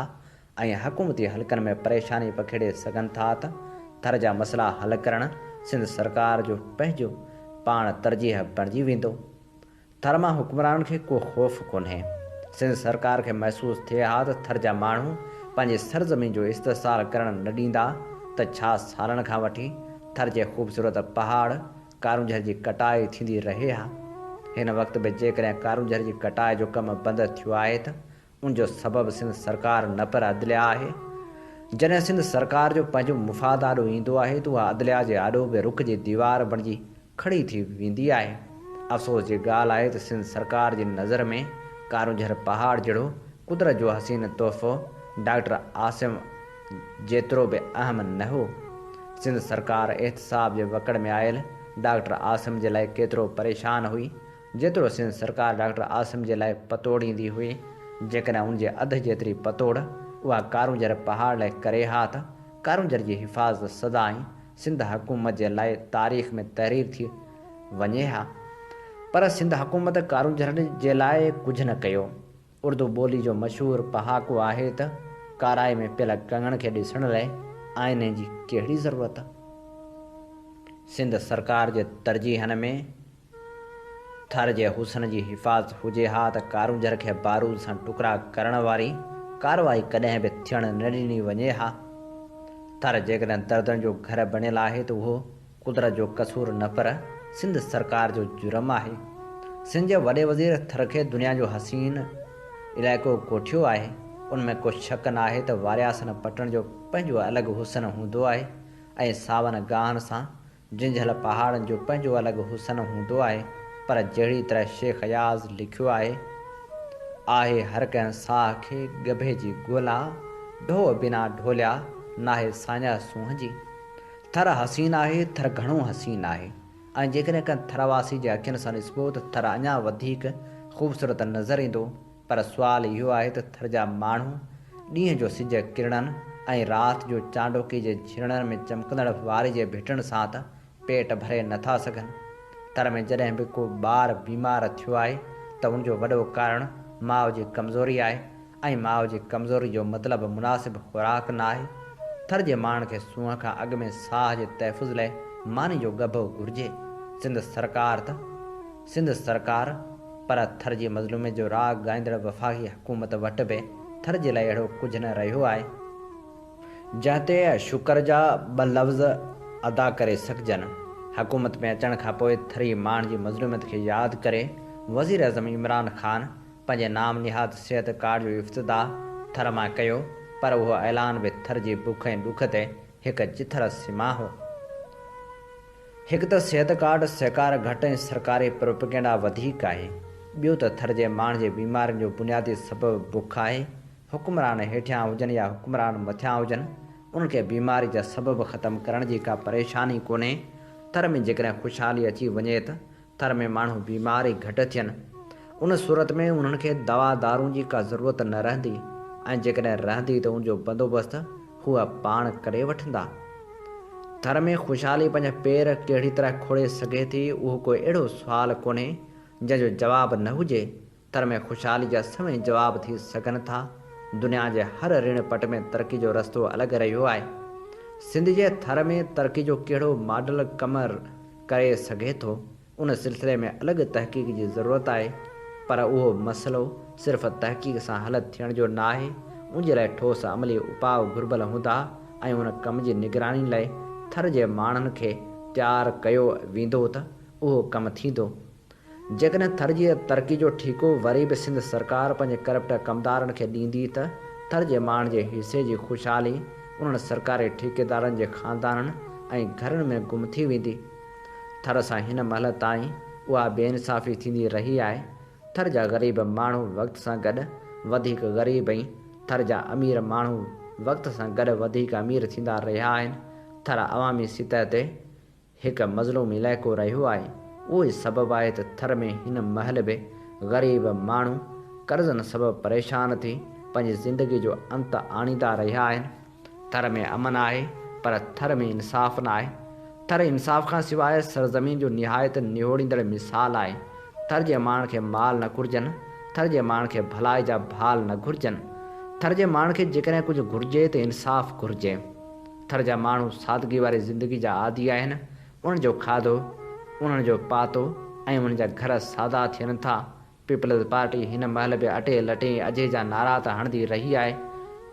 ۽ حڪومتي حلقن ۾ پريشاني پکيڙي سگهن ٿا ته ٿر جا مسئلا حل ڪرڻ سنڌ سرڪار جو پنهنجو پاڻ ترجيح بڻجي ويندو. ٿر مان حڪمرانن کي ڪو خوف ڪونهي. سنڌ سرڪار کي محسوس ٿئي ها ته ٿر جا ماڻهو پنهنجي سرزمين جو استحصال ڪرڻ نه ڏيندا ته ڇا سالن کان وٺي ٿر جي خوبصورت پهاڙ ڪارونجهر جي ڪٽائي ٿيندي رهي ها. هن وقت به جيڪڏهن ڪارونجهر جي ڪٽائي جو ڪم بند ٿيو آهي ته ان جو سبب سنڌ سرڪار نه پر عدليا آهي. جڏهن سنڌ سرڪار جو پنهنجو مفاد آڏو ايندو آهي ته اها عدليا جي آڏو به رڪ جي ديوار بڻجي کڙي ٿي ويندي آهي. افسوس جي ڳالهه آهي ته سنڌ سرڪار جي نظر ۾ ڪارونجهر پهاڙ جهڙو قدرت جو حسين تحفو ڊاڪٽر عاصم جيترو به اهم نه هو. سنڌ سرڪار احتساب جي وڪڙ ۾ آيل ڊاڪٽر عاصم جي لاء ڪيترو پريشان هئي، جيترو سنڌ سرڪار ڊاڪٽر عاصم جي لاء پتوڙيندي هئي، جيڪڏهن ان جي اڌ جيتري پتوڙ اها ڪارونجهر پهاڙ لاء ڪري ها ته ڪارونجهر جي حفاظت سدائين سنڌ حڪومت جي لاء تاريخ ۾ تحرير ٿي وڃي ها. پر سنڌ حڪومت ڪارونجهر جي لاء ڪجهه نه ڪيو. اردو ٻولي جو مشهور پهاڪو آهي ته ڪارائي ۾ پيل ڪنگڻ کي ڏسڻ لاء آئيني جي ڪهڙي ضرورت؟ سنڌ سرڪار جي ترجيحن ۾ ٿر جي حسن جي حفاظت هجي ها ته ڪارونجهر کي بارود سان ٽڪرا ڪرڻ واري ڪارروائي ڪڏهن به ٿيڻ نه ڏني وڃي ها. ٿر جيڪڏهن دردن جو گهر بڻيل آهي ته اهو قدرت جو قصور نه پر سنڌ سرڪار جو جرم آهي. سنڌ جي وڏي وزير ٿر کي دنيا جو حسين علائقو ڪوٺيو آهي. ان ۾ ڪو شڪ ناهي ته وارياسن پٽڻ جو پنهنجو الڳ حسن هوندو آهي ۽ ساون گاهن سان جهنجهل پهاڙن جو پنهنجو الڳ حسن هوندو آهي پر جهڙي طرح شيخ اياز لکيو آهي، آهي هر ڪنهن ساهه کي ڳڀي جي ڳولا، ڍوء بنا ڍوليا ناهي ساڃاهه سونهن جي. ٿر حسين آهي، ٿر گهڻو حسين آهي ۽ جيڪڏهن ڪنهن ٿر واسي جي اکين سان ڏسبو ته ٿر اڃا وڌيڪ خوبصورت نظر ايندو پر سوال اهو آهي ته ٿر جا ماڻهو ڏينهن جو سج ڪرڻن ۽ رات جو چانڊوڪي جي جهرڻن ۾ چمڪندڙ واري جي ڀٽن سان ته پيٽ ڀري نٿا سگهن. ٿر ۾ جڏهن به ڪو ٻار بيمار ٿيو آهي ته ان جو وڏو ڪارڻ ماء جي ڪمزوري آهي ۽ ماء جي ڪمزوري جو مطلب مناسب خوراڪ نه آهي. ٿر جي ماڻهن کي سونهن کان اڳ ۾ ساهه جي تحفظ لاء ماني جو ڳڀو گهرجي. سنڌ سرڪار ته سنڌ سرڪار پر ٿر جي مظلوميت جو راڳ ڳائيندڙ وفاقي حڪومت وٽ به ٿر جي لاء اهڙو ڪجهه نه رهيو آهي، جنهن تي شڪر جا ٻه لفظ ادا ڪري سگهجن. حڪومت ۾ اچڻ کانپوء ٿري ماڻهن جي مظلوميت کي ياد ڪري وزيراعظم عمران خان پنهنجي نام نهاد صحت ڪارڊ جو افتتاح ٿر مان ڪيو پر اهو اعلان به ٿر جي بک ۽ ڏک تي هڪ چٿر سما هو. هڪ ته صحت ڪارڊ سهڪار گهٽ ۽ سرڪاري پروپيگنڊا وڌيڪ آهي، ٻيو ته ٿر جي ماڻهن جي بيمارين جو بنيادي سبب بک آهي، حڪمران هيٺيان هجن يا حڪمران مٿيان هجن، انهن کي بيماري جا سبب ختم ڪرڻ جي ڪا پريشاني ڪونهي، ٿر ۾ جيڪڏهن خوشحالي اچي وڃي ته ٿر ۾ ماڻهو بيمار ئي گهٽ ٿين. ان صورت ۾ انهن کي دوا دارون جي ڪا ضرورت نه رهندي ۽ جيڪڏهن رهندي ته ان جو بندوبست هو پاڻ ڪري وٺندا. ٿر ۾ خوشحالي پنهنجا پير ڪهڙي طرح کوڙي سگهي ٿي اهو ڪو اهڙو سوال ڪونهي جنهن جو جواب نه هجي. ٿر ۾ خوشحالي جا سوين جواب ٿي سگهن ٿا. دنيا جي هر رڻ پٽ ۾ ترقي جو رستو الڳ رهيو آهي. سنڌ جي ٿر ۾ ترقي جو ڪهڙو ماڊل ڪم ڪري سگهي ٿو، ان سلسلي ۾ الڳ تحقيق جي ضرورت آهي، پر اهو مسئلو صرف تحقيق سان حل ٿيڻ جو ناهي، ان جي لاء ٺوس عملي اپاء گهربل هوندا ۽ ان ڪم جي نگراني لاء ٿر جي ماڻهن کي تيار ڪيو ويندو ته اهو ڪم ٿيندو. جيڪڏهن ٿر جي ترقي جو ٺيڪو وري به سنڌ سرڪار پنهنجي ڪرپٽ ڪمدارن کي ڏيندي ته ٿر جي ماڻهن جي حصي جي خوشحالي انهن سرڪاري ٺيڪيدارن جي خاندانن ۽ گهرن ۾ گم ٿي ويندي. ٿر سان هن مهل تائين اها بي انصافي ٿيندي رهي آهي. ٿر جا غريب ماڻهو وقت سان گڏ وڌيڪ غريب ۽ ٿر جا امير ماڻهو وقت سان گڏ وڌيڪ امير ٿيندا رهيا آهن. ٿر عوامي سطح تي هڪ مظلوم علائقو رهيو آهي، اهو ئي سبب آهي ته ٿر ۾ هن مهل به غريب ماڻهو قرضن سبب پريشان ٿي پنهنجي زندگي جو انت آڻيندا رهيا آهن. ٿر ۾ امن آهي پر ٿر ۾ انصاف ناهي. ٿر انصاف کان سواء سرزمين جو نهايت نهوڙيندڙ مثال آهي. ٿر جي ماڻهن کي مال نه گهرجن، ٿر جي ماڻهن کي ڀلائي جا ڀال نه گهرجن. ٿر جي ماڻهن کي جيڪڏهن ڪجهه گهرجي ته انصاف گهرجي. ٿر جا ماڻهو سادگي واري زندگي جا عادي آهن، انهن جو کاڌو، انهن جو پاتو ۽ انهن جا گهر سادا ٿين ٿا. پيپلز پارٽي هن مهل به اٽي لٽي اجهي جا نعرا ته هڻندي رهي آهي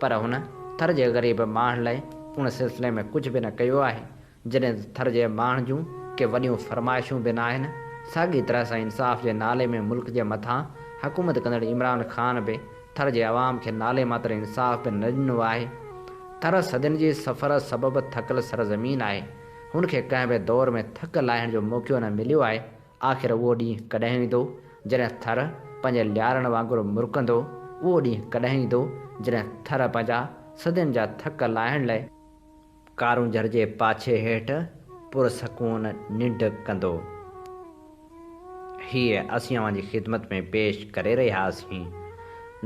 پر هن ٿر جي غريب ماڻهن لاء ان سلسلي ۾ ڪجهه به نه ڪيو آهي. جڏهن ته ٿر جي ماڻهن جون ڪي وڏيون فرمائشون به ناهن. ساڳي طرح سان انصاف جي نالي ۾ ملڪ جي مٿان حڪومت ڪندڙ عمران خان به ٿر جي عوام کي نالي ماتر انصاف به نه ڏنو آهي. ٿر صدين جي سفر سبب ٿڪل سرزمين آهي. هن کي ڪنهن به دور ۾ ٿڪ لاهڻ جو موقعو نه مليو آهي. آخر اهو ڏينهن ڪڏهن ايندو، جڏهن ٿر پنهنجي ليارن وانگر مرڪندو، اهو ڏينهن ڪڏهن ايندو، جڏهن ٿر پنهنجا صدين جا ٿڪ لاهڻ لئه ڪارونجهر جي پاڇي هيٺ پرسڪون ننڊ ڪندو. هيء اسين اوهان جي خدمت ۾ پيش ڪري رهيا هئاسين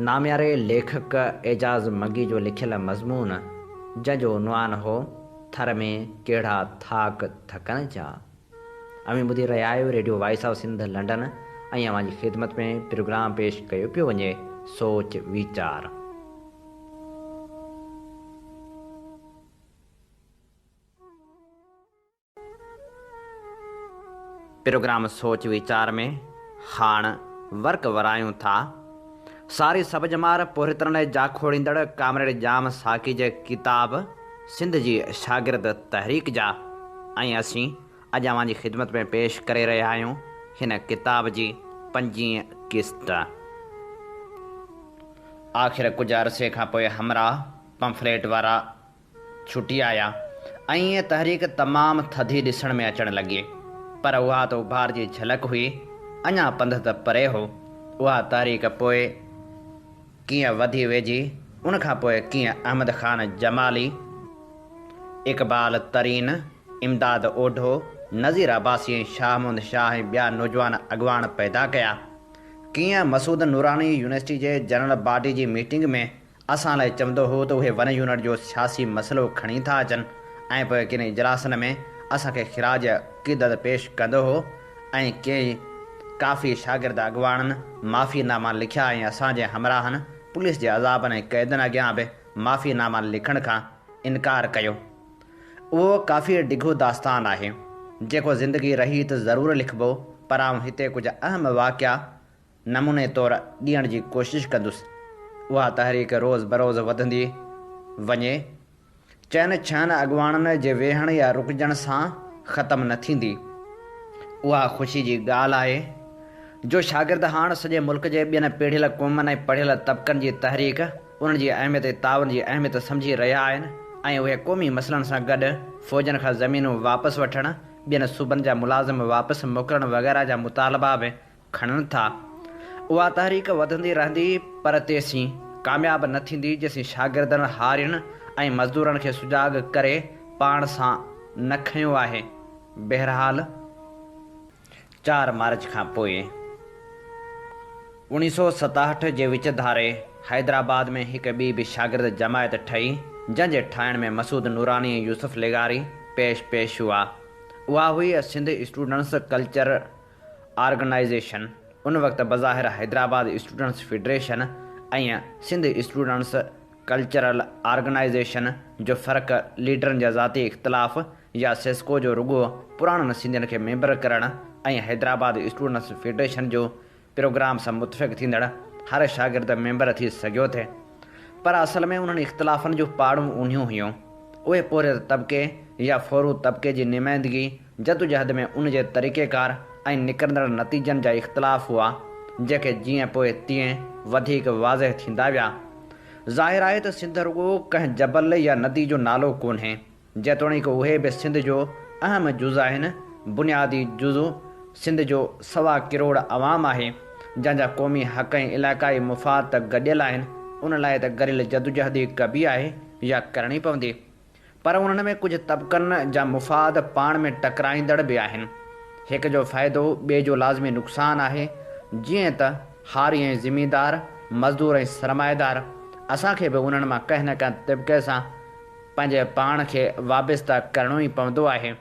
نامياري ليکڪ اعجاز منگي جو لکيل مضمون جنهن جو عنوان هو ٿر ۾ ڪهڙا ٿاڪ ٿڪن جا. اوهين ٻڌي رهيا آهيو radio voice of Sindh London ۽ اوهان جي خدمت ۾ پروگرام پيش ڪيو پيو وڃي سوچ ويچار. پروگرام سوچ ويچار ۾ هاڻ ورق ورايون ٿا. ساري سڀ ڄمار پورهيتن لاء جاکوڙيندڙ ڪامريڊ ڄام ساقي جي ڪتاب سنڌ جي شاگرد تحريڪ جا ۽ اسين اڄ اوهان جي خدمت ۾ پيش ڪري رهيا آهيون هن ڪتاب جي پنجين قسط. آخر ڪجهه عرصي کان پوء همراهه پمفليٽ وارا ڇٽي آيا ۽ ائين تحريڪ تمام ٿڌي ڏسڻ ۾ اچڻ لڳي. پر اها ته اڀار جي جهلڪ هئي، اڃا پنڌ ته پري هو. اها تحريڪ پوء ڪيئن وڌي ويجهي، ان کان پوء ڪيئن احمد خان جمالي، اقبال ترين، امداد اوڍو، نذير عباسي ۽ شاهه محمد شاهه ۽ ٻيا نوجوان اڳواڻ پيدا ڪيا. ڪيئن مسعود نوراني يونيورسٽي جي جنرل باڊي جي ميٽنگ ۾ اسان لاء چوندو هو ته اهي ون يونٽ جو سياسي مسئلو کڻي ٿا اچن ۽ پوء ڪن اجلاسن ۾ اسان کي خراج عقيدت پيش ڪندو هو ۽ ڪيئي ڪافي شاگرد اڳواڻن معافي ناما لکيا ۽ اسان جي همراهن پوليس جي عذابن ۽ قيدن اڳيان به معافي ناما لکڻ کان انڪار ڪيو. اهو ڪافي ڊگهو داستان آهي، جيڪو زندگي رهي ته ضرور لکبو پر آئون هتي ڪجهه اهم واقعا نموني طور ڏيڻ جي ڪوشش ڪندس. اها تحريڪ روز بروز وڌندي وڃي. چئن ڇهن اڳواڻن جي ويهڻ يا رڪجڻ سان ختم نه ٿيندي. اها خوشي جي ڳالهه آهي جو شاگرد هاڻ سڄي ملڪ جي ٻين پيڙهيل قومن ۽ پڙهيل طبقن جي تحريڪ، انهن جي اهميت ۽ تعاون جي اهميت سمجهي رهيا آهن ۽ اهي قومي مسئلن سان گڏ فوجن کان زمينون واپس وٺڻ، ٻين صوبن جا ملازم واپس موڪلڻ وغيره جا مطالبا به کڻن ٿا. اها تحريڪ وڌندي رهندي پر تيسين ڪامياب نه ٿيندي جيسين شاگردن، هارين ۽ مزدورن کي سجاڳ ڪري پاڻ سان نه کنيو آهي. بهرحال! چار مارچ کان پوء 1967 جي وچ ڌاري حيدرآباد ۾ هڪ ٻي به شاگرد جماعت ٺهي، جنهن جي ٺاهڻ ۾ مسعود نوراني ۽ يوسف لغاري پيش پيش هئا. اها هئي سنڌ اسٽوڊنٽس ڪلچر آرگنائيزيشن، ان وقت بظاهر Hyderabad students federation ۽ Sindh students cultural organisation جو فرق ليڊرن جا ذاتي اختلاف يا سيسڪو جو رڳو پراڻن سنڌين کي ميمبر ڪرڻ ۽ حيدرآباد اسٽوڊنٽس فيڊريشن جو پروگرام سان متفق ٿيندڙ هر شاگرد ميمبر ٿي سگهيو ٿي پر اصل ۾ انهن اختلافن جون پاڙون اونهيون هيون. اهي پورهيت طبقي يا ڦورو طبقي جي نمائندگي جدوجهد ۾ ان جي طريقيڪار ۽ نڪرندڙ نتيجن جا اختلاف هئا، جيڪي جيئن پوء تيئن وڌيڪ واضح ٿيندا ويا. ظاهر آهي ته سنڌ رڳو ڪنهن جبل يا ندي جو نالو ڪونهي، جيتوڻيڪ اهي به سنڌ جو اهم جز آهن، بنيادي جزو سنڌ جو سوا ڪروڙ عوام آهي، جنهن جا قومي حق ۽ علائقائي مفاد ته گڏيل آهن، ان لاء ته گڏيل جدوجهد ئي ڪبي آهي يا ڪرڻي پوندي. پر انهن ۾ ڪجهه طبقن جا مفاد پاڻ ۾ ٽڪرائيندڙ به آهن. هڪ جو فائدو ٻئي جو لازمي نقصان آهي، جيئن ته هاري ۽ زميندار، مزدور ۽ سرمائيدار، اسان کي به انهن مان ڪنهن نه ڪنهن طبقي سان پنهنجي پاڻ کي وابسته ڪرڻو ئي پوندو آهي.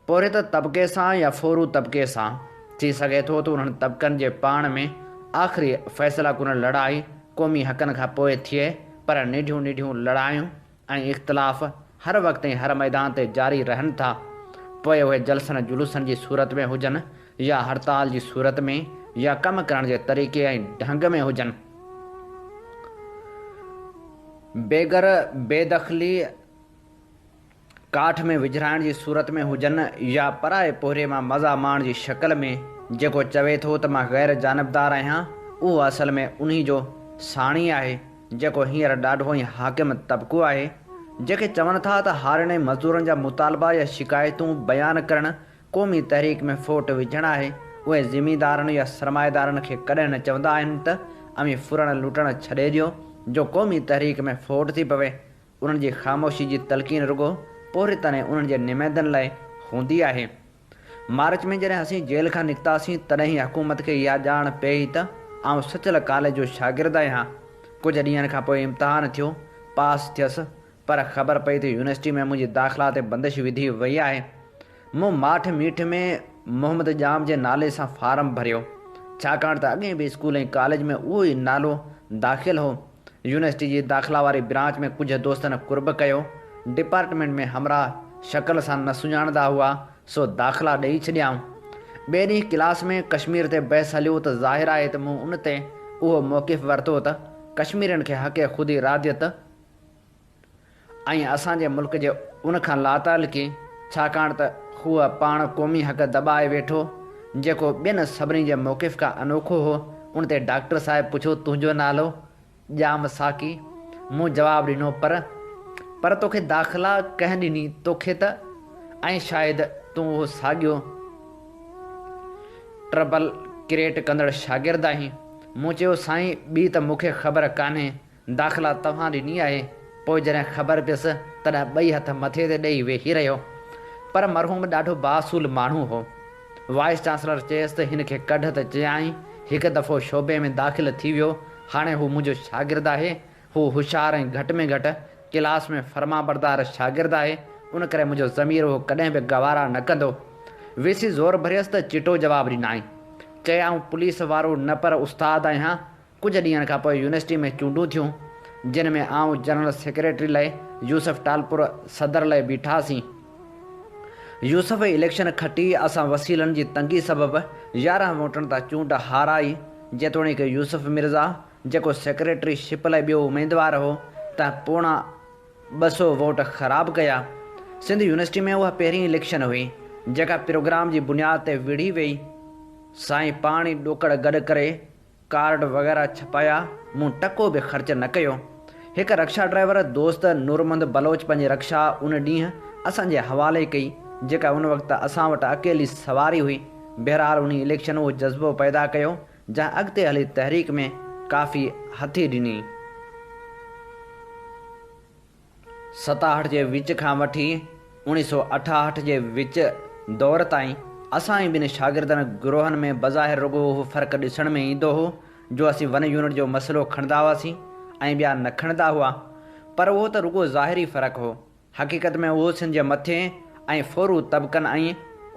پورهيت طبقي سان يا ڦورو طبقي سان. ٿي سگهي ٿو ته انهن طبقن جي پاڻ ۾ آخري فيصله ڪن لڙائي قومي حقن کان پوء ٿئي پر ننڍيون ننڍيون لڙايون ۽ اختلاف هر وقت ۽ هر ميدان تي جاري رهن ٿا، پوء اهي جلسن جلوسن جي صورت ۾ هجن يا هڙتال جي صورت ۾ يا ڪم ڪرڻ جي طريقي ۽ ڍنگ ۾ هجن. بيگر بيدخلي ڪاٺ ۾ وجهرائڻ جي صورت ۾ هجن يا پرائي پورهيي مان مزا ماڻڻ جي شڪل ۾، جيڪو چوي ٿو ته مان غير جانبدار آهيان، اهو اصل ۾ انهي جو ساڻي آهي، جيڪو هينئر ڏاڍو ۽ حاڪم طبقو آهي، جيڪي چون ٿا ته هارين ۽ مزدورن جا مطالبا يا شڪايتون بيان ڪرڻ قومي تحريڪ ۾ ڦوٽ وجهڻ آهي، اهي زميندارن يا سرمائيدارن کي ڪڏهن نه چوندا آهن ته اوهين ڦرڻ لٽڻ ڇڏي ڏيو جو قومي تحريڪ ۾ ڦوٽ ٿي پوي، انهن جي خاموشي جي تلقين رڳو پورهيتن ۽ انهن جي نمائندن لاء هوندي آهي. مارچ ۾ جڏهن اسين جيل کان نڪتاسين تڏهن ئي حڪومت کي اها ڄاڻ پيئي ته آئون سچل ڪاليج جو شاگرد آهيان. ڪجهه ڏينهن کان پوء امتحان ٿيو، پاس ٿيس، پر خبر پئي ته يونيورسٽي ۾ منهنجي داخلا تي بندش وڌي وئي آهي. مون ماٺ ميٺ ۾ محمد ڄام جي نالي سان فارم ڀريو، ڇاڪاڻ ته اڳئين به اسڪول ۽ ڪاليج ۾ اهو ئي نالو داخل هو. يونيورسٽي جي داخلا واري برانچ ۾ ڪجهه دوستن قرب ڪيو. ڊپارٽمينٽ ۾ همراهه شڪل سان نه سڃاڻندا هئا، سو داخلا ڏئي ڇڏيائون. ٻئي ڏينهن ڪلاس ۾ ڪشمير تي بحث هليو ته ظاهر آهي ته مون ان تي اهو موقف ورتو ته ڪشميرين کي حق خود اراديت ۽ اسان جي ملڪ جي ان کان لاتعلقي، ڇاڪاڻ ته هو پاڻ قومي حق دٻائي ويٺو، جيڪو ٻين سڀني جي موقف کان انوکو هو. ان تي ڊاڪٽر صاحب پڇيو، تنهنجو نالو؟ ڄام ساقي. مون جواب ڏنو، پر. پر توکي داخلا ڪنهن ڏني؟ توکي ته. ۽ شايد تون اهو ساڳيو ٽربل ڪريٽ ڪندڙ شاگرد آهين. مون چيو، سائين، ٻي ته مون کي خبر ڪانهي. داخلا توهان ڏني آهي. پوء جڏهن خبر پيس، تڏهن ٻئي هٿ مٿي تي ڏيئي ويهي رهيو. پر مرحوم ڏاڍو بااصول ماڻهو هو. وائيس چانسلر چيس ته هن کي ڪڍ ته چيائين، هڪ دفعو شعبي ۾ داخل ٿي ويو، هاڻي هو منهنجو شاگرد آهي. هو هوشيار ۽ گهٽ ۾ گهٽ ڪلاس ۾ فرمانبردار شاگرد آهي، ان ڪري منهنجو ضمير اهو ڪڏهن به گوارا نه ڪندو. وي سي زور ڀريس ته چٽو جواب ڏنائين. چيائون، پوليس وارو نه پر استاد آهيان، ڪجهه ڏينهن کان پوء يونيورسٽي ۾ چونڊون ٿيون، جن ۾ آئون جنرل سيڪريٽري لئه، يوسف ٽالپر صدر لئه بيٺاسين. يوسف اليڪشن کٽي، اسان وسيلن جي تنگي سبب 11 ووٽن تان چونڊ هارائي، جيتوڻيڪ يوسف مرزا، جيڪو سيڪريٽري شپ لئه ٻيو اميدوار هو، تنهن پوڻا 200 ووٽ خراب ڪيا. سنڌ يونيورسٽي ۾ اها پهرين اليڪشن هئي، جيڪا پروگرام جي بنياد تي وڙهي ويئي. سائين پاڻ ئي ڏوڪڙ گڏ ڪري ڪارڊ وغيره ڇپايا، مون ٽڪو به خرچ نه ڪيو. هڪ رڪشا ڊرائيور دوست نورمحمد بلوچ پنهنجي رڪشا ان ڏينهن اسان جي حوالي ڪئي، جيڪا ان وقت اسان وٽ اڪيلي سواري هئي. بهرحال انهي اليڪشن اهو جذبو پيدا ڪيو، جنهن اڳتي هلي تحريڪ ۾ ڪافي هٿي ڏني. 67 جي وچ کان وٺي 1968 جي وچ دور تائين اسان ۽ ٻن شاگردن گروهن ۾ بظاهر رڳو اهو فرق ڏسڻ ۾ ايندو هو جو اسين ون يونٽ جو مسئلو کڻندا هئاسين ۽ ٻيا نه کڻندا هئا. پر اهو ته رڳو ظاهري فرق هو. حقيقت ۾ اهو سنڌ جي مٿين ۽ ڦورو طبقن ۽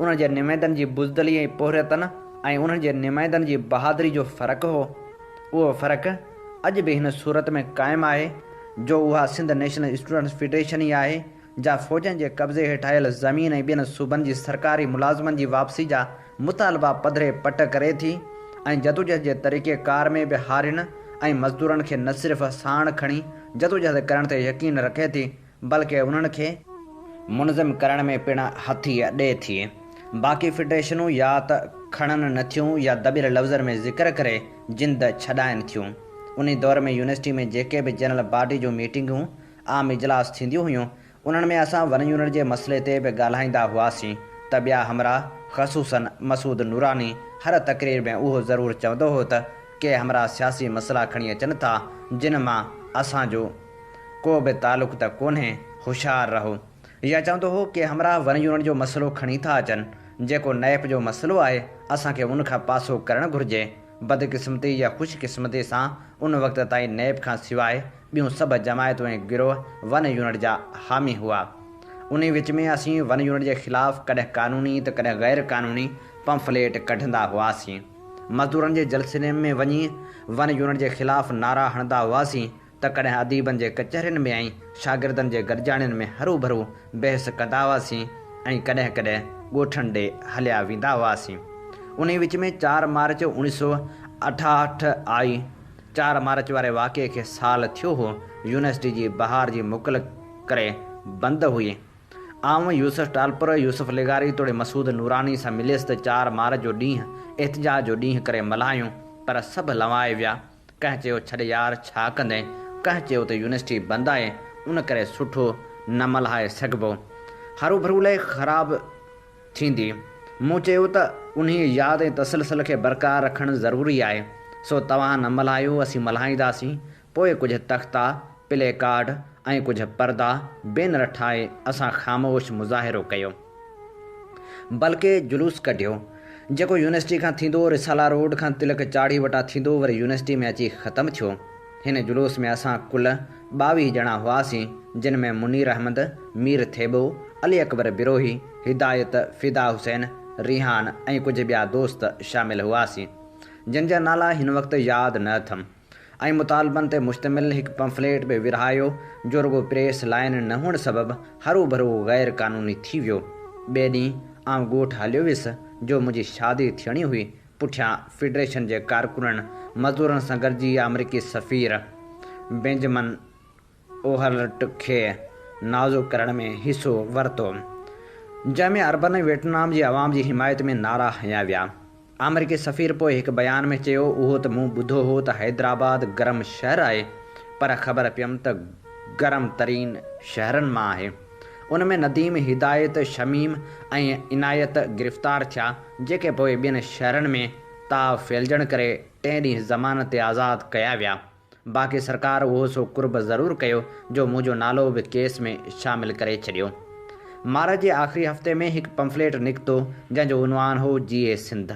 انهن جي نمائندن جي بزدلي ۽ پورهيتن ۽ انهن جي نمائندن جي بهادري جو فرق هو. اهو فرق اڄ به هن صورت ۾ قائم آهي جو اها سنڌ نيشنل اسٽوڊنٽس فيڊريشن ئي آهي جا فوجن جي قبضي هيٺ آيل زمين ۽ ٻين صوبن جي سرڪاري ملازمن جي واپسي جا مطالبا پڌري پٽ ڪري ٿي ۽ جدوجهد جي طريقي ڪار ۾ به هارين ۽ مزدورن کي نه صرف ساڻ کڻي جدوجهد ڪرڻ تي يقين رکي ٿي بلڪه انهن کي منظم ڪرڻ ۾ پڻ هٿي ڏئي ٿي. باقي فيڊريشنون يا ته کڻن نه ٿيون يا دٻيل لفظن ۾ ذڪر ڪري جند ڇڏائين ٿيون. انهي دور ۾ يونيورسٽي ۾ جيڪي به جنرل باڊي جون ميٽنگون، عام اجلاس ٿينديون هيون، انهن ۾ اسان ون يونٽ جي مسئلي تي به ڳالهائيندا هئاسين ته ٻيا همراهه خصوصاً مسعود نوراني هر تقرير ۾ اهو ضرور چوندو هو ته ڪي همراهه سياسي مسئلا کڻي اچن ٿا جن مان اسان جو ڪو به تعلق ته ڪونهي هوشيار رهو يا چوندو هو ڪي همراهه ون يونٽ جو مسئلو کڻي ٿا اچن جيڪو نيپ جو مسئلو آهي اسان کي ان کان پاسو ڪرڻ گهرجي. بدقسمتي يا خوش قسمتي سان ان وقت تائين نيپ کان سواء ٻيون سڀ جماعتون ۽ گروهه ون يونٽ جا حامي هئا. انهي وچ ۾ اسين ون يونٽ جي خلاف ڪڏهن قانوني ته ڪڏهن غير قانوني پمفليٽ ڪڍندا هئاسين. مزدورن جي جلسن ۾ وڃي ون يونٽ جي خلاف نعرا هڻندا هئاسين ته ڪڏهن اديبن جي ڪچهرين ۾ ۽ شاگردن جي گڏجاڻين ۾ هروڀرو بحث ڪندا هئاسين ۽ ڪڏهن ڪڏهن ڳوٺن ڏي هليا ويندا هئاسين. انهي وچ ۾ چار مارچ 1968 آئي. چار مارچ واري واقعي کي سال ٿيو هو. يونيورسٽي جي بهار جي موڪل ڪري بند هئي. آئون يوسف ٽالپر، يوسف لغاري توڙي مسعود نوراني سان مليس ته چار مارچ جو ڏينهن احتجاج جو ڏينهن ڪري ملهايون پر سڀ لنوائي ويا. ڪنهن چيو ڇڏ يار ڇا ڪندين، ڪنهن چيو ته يونيورسٽي بند آهي ان ڪري سٺو نه ملهائي سگهبو. هروڀرو لئه خراب ٿيندي. مون چيو ته انهيء ياد ۽ تسلسل کي برقرار رکڻ ضروري آهي، سو توهان نه ملهايو اسين ملهائينداسين. پوء ڪجهه تختا، پلي ڪارڊ ۽ ڪجهه پردا، بينر ٺاهي اسان خاموش مظاهرو ڪيو. بلڪه جلوس ڪڍيو، جيڪو يونيورسٽي کان ٿيندو رسالا روڊ کان تلڪ چاڙهي وٽان ٿيندو وري يونيورسٽي ۾ اچي ختم ٿيو. هن جلوس ۾ اسان ڪل 22 ڄڻا هئاسين، جن ۾ منير احمد، مير ٿيٻو، علي اڪبر بروهي، هدايت، فدا حسين، ريحان ۽ ڪجهه ٻيا دوست شامل هئاسين، جن جا نالا هن وقت ياد نه اٿم. ۽ مطالبن تي مشتمل هڪ پمفليٽ به ورهايو جو رڳو پريس لائين نه هئڻ سبب هروڀرو غير قانوني ٿي ويو. ٻئي ڏينهن آئون ڳوٺ هليو ويس جو منهنجي شادي ٿيڻي هئي. پٺيان فيڊريشن جي ڪارڪنن مزدورن سان گڏجي آمريڪي سفير بينجمن اوهرلٽ کي نازڪ ڪرڻ ۾ حصو ورتو، جنهن ۾ عربن ۽ ويٽنام جي عوام جي حمايت ۾ نعرا هنيا ويا. آمريڪي سفير پوء هڪ بيان ۾ چيو، اهو ته مون ٻڌو هو ته حيدرآباد گرم شهر آهي، پر خبر پيم ته گرم ترين شهرن مان آهي. ان ۾ نديم، هدايت، شميم ۽ عنايت گرفتار ٿيا، جيڪي پوء ٻين شهرن ۾ تاء ڦهلجڻ ڪري ٽئين ڏينهن ضمانت تي آزاد ڪيا ويا. باقي سرڪار اهو سو قرب ضرور ڪيو جو منهنجو نالو به ڪيس ۾ شامل ڪري ڇڏيو. مارچ جي آخري هفتي ۾ هڪ پمفليٽ نڪتو جنهن جو عنوان هو جيئي سنڌ.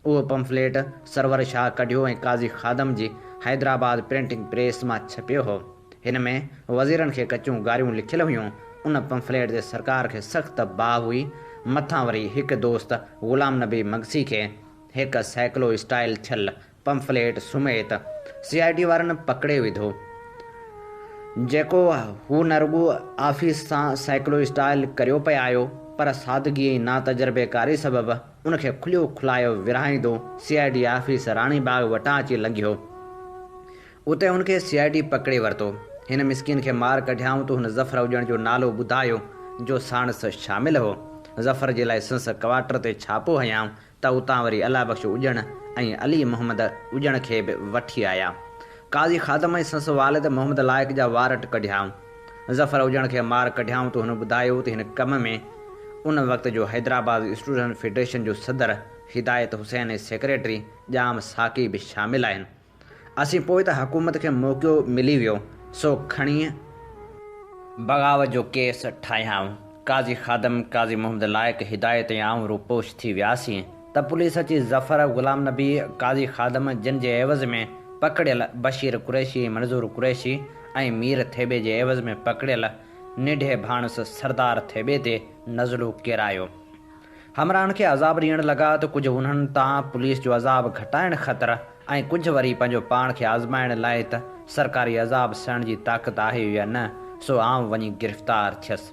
اهو پمفليٽ سرور شاهه ڪڍيو ۽ قاضي خادم جي حيدرآباد پرنٽنگ پريس مان ڇپيو هو. هن ۾ وزيرن کي ڪچيون گاريون لکيل هيون. ان پمفليٽ تي سرڪار کي سخت باهه هئي. مٿان وري هڪ دوست غلام نبي مگسي کي هڪ سائيڪلو اسٽائيل ٿيل پمفليٽ سميت سي I D وارن پڪڙي وڌو، جيڪو هو نه رڳو آفيس سان سائيڪلو اسٽائيل ڪريو پئي آيو، پر سادگي ۽ ناتجربيڪاري سبب ان کي کليو کلايو ورهائيندو C I D office Rani Bagh وٽان اچي لنگهيو. اتي هن کي سي I D پڪڙي ورتو. هن مسڪين کي مار ڪڍيائون ته هن ظفر اجڻ جو نالو ٻڌايو، جو ساڻس شامل هو. ظفر جي لائسنس ڪوارٽر تي ڇاپو هنيائون ته اتان وري الله بخش اڄڻ ۽ علي محمد اڄڻ کي به وٺي آيا. قاضي خادم ۽ سندس والد محمد لائق جا وارنٽ ڪڍيائون. ظفر اڄڻ کي مار ڪڍيائون ته هن ٻڌايو ته هن ڪم ۾ ان وقت جو حيدرآباد اسٽوڊنٽ فيڊريشن جو صدر هدايت حسين ۽ سيڪريٽري ڄام ساقي به شامل آهن. اسين پوء ته حڪومت کي موقعو ملي ويو، سو کڻي بغاوت جو ڪيس ٺاهيائون. قاضي خادم، قاضي محمد لائق هدايت ۽ آئون روپوش ٿي وياسين ته پوليس اچي ظفر، غلام نبي، قاضي خادم جن جي عيوض ۾ پڪڙيل بشير قريشي ۽ منظور قريشي ۽ مير ٿيٻي جي عيوض ۾ پڪڙيل ننڍي ڀاڻس سردار ٿيٻي تي نزلو ڪيرايو. همراهن کي عذاب ڏيڻ لڳا ته ڪجهه انهن تان پوليس جو عذاب گهٽائڻ خاطر ۽ ڪجهه وري پنهنجو پاڻ کي آزمائڻ لاء ته سرڪاري عذاب سهڻ جي طاقت آهي يا نه، سو آئون وڃي گرفتار ٿيس.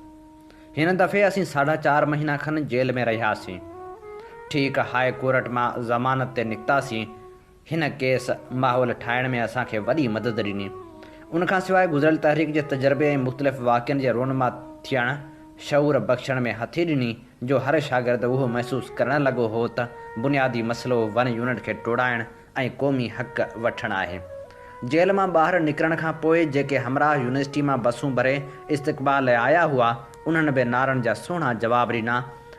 هن دفعي اسين ساڍا چار مهينا کن جيل ۾ رهياسين. ٺيڪ هاء ڪورٽ مان ضمانت تي نڪتاسين. هن ڪيس ماحول ٺاهڻ ۾ اسان کي وڏي مدد ڏني. ان کان سواء گذريل تحريڪ جي تجربي ۽ مختلف واقعن جي رونما ٿيڻ شعور بخشڻ ۾ هٿي ڏني جو هر شاگرد اهو محسوس ڪرڻ لڳو هو ته بنيادي مسئلو ون يونٽ کي ٽوڙائڻ ۽ قومي حق وٺڻ آهي. جيل مان ٻاهر نڪرڻ کان پوء جيڪي همراهه يونيورسٽي مان بسون ڀري استقبال لاء آيا هئا انهن به نعرن جا سهڻا جواب ڏنا.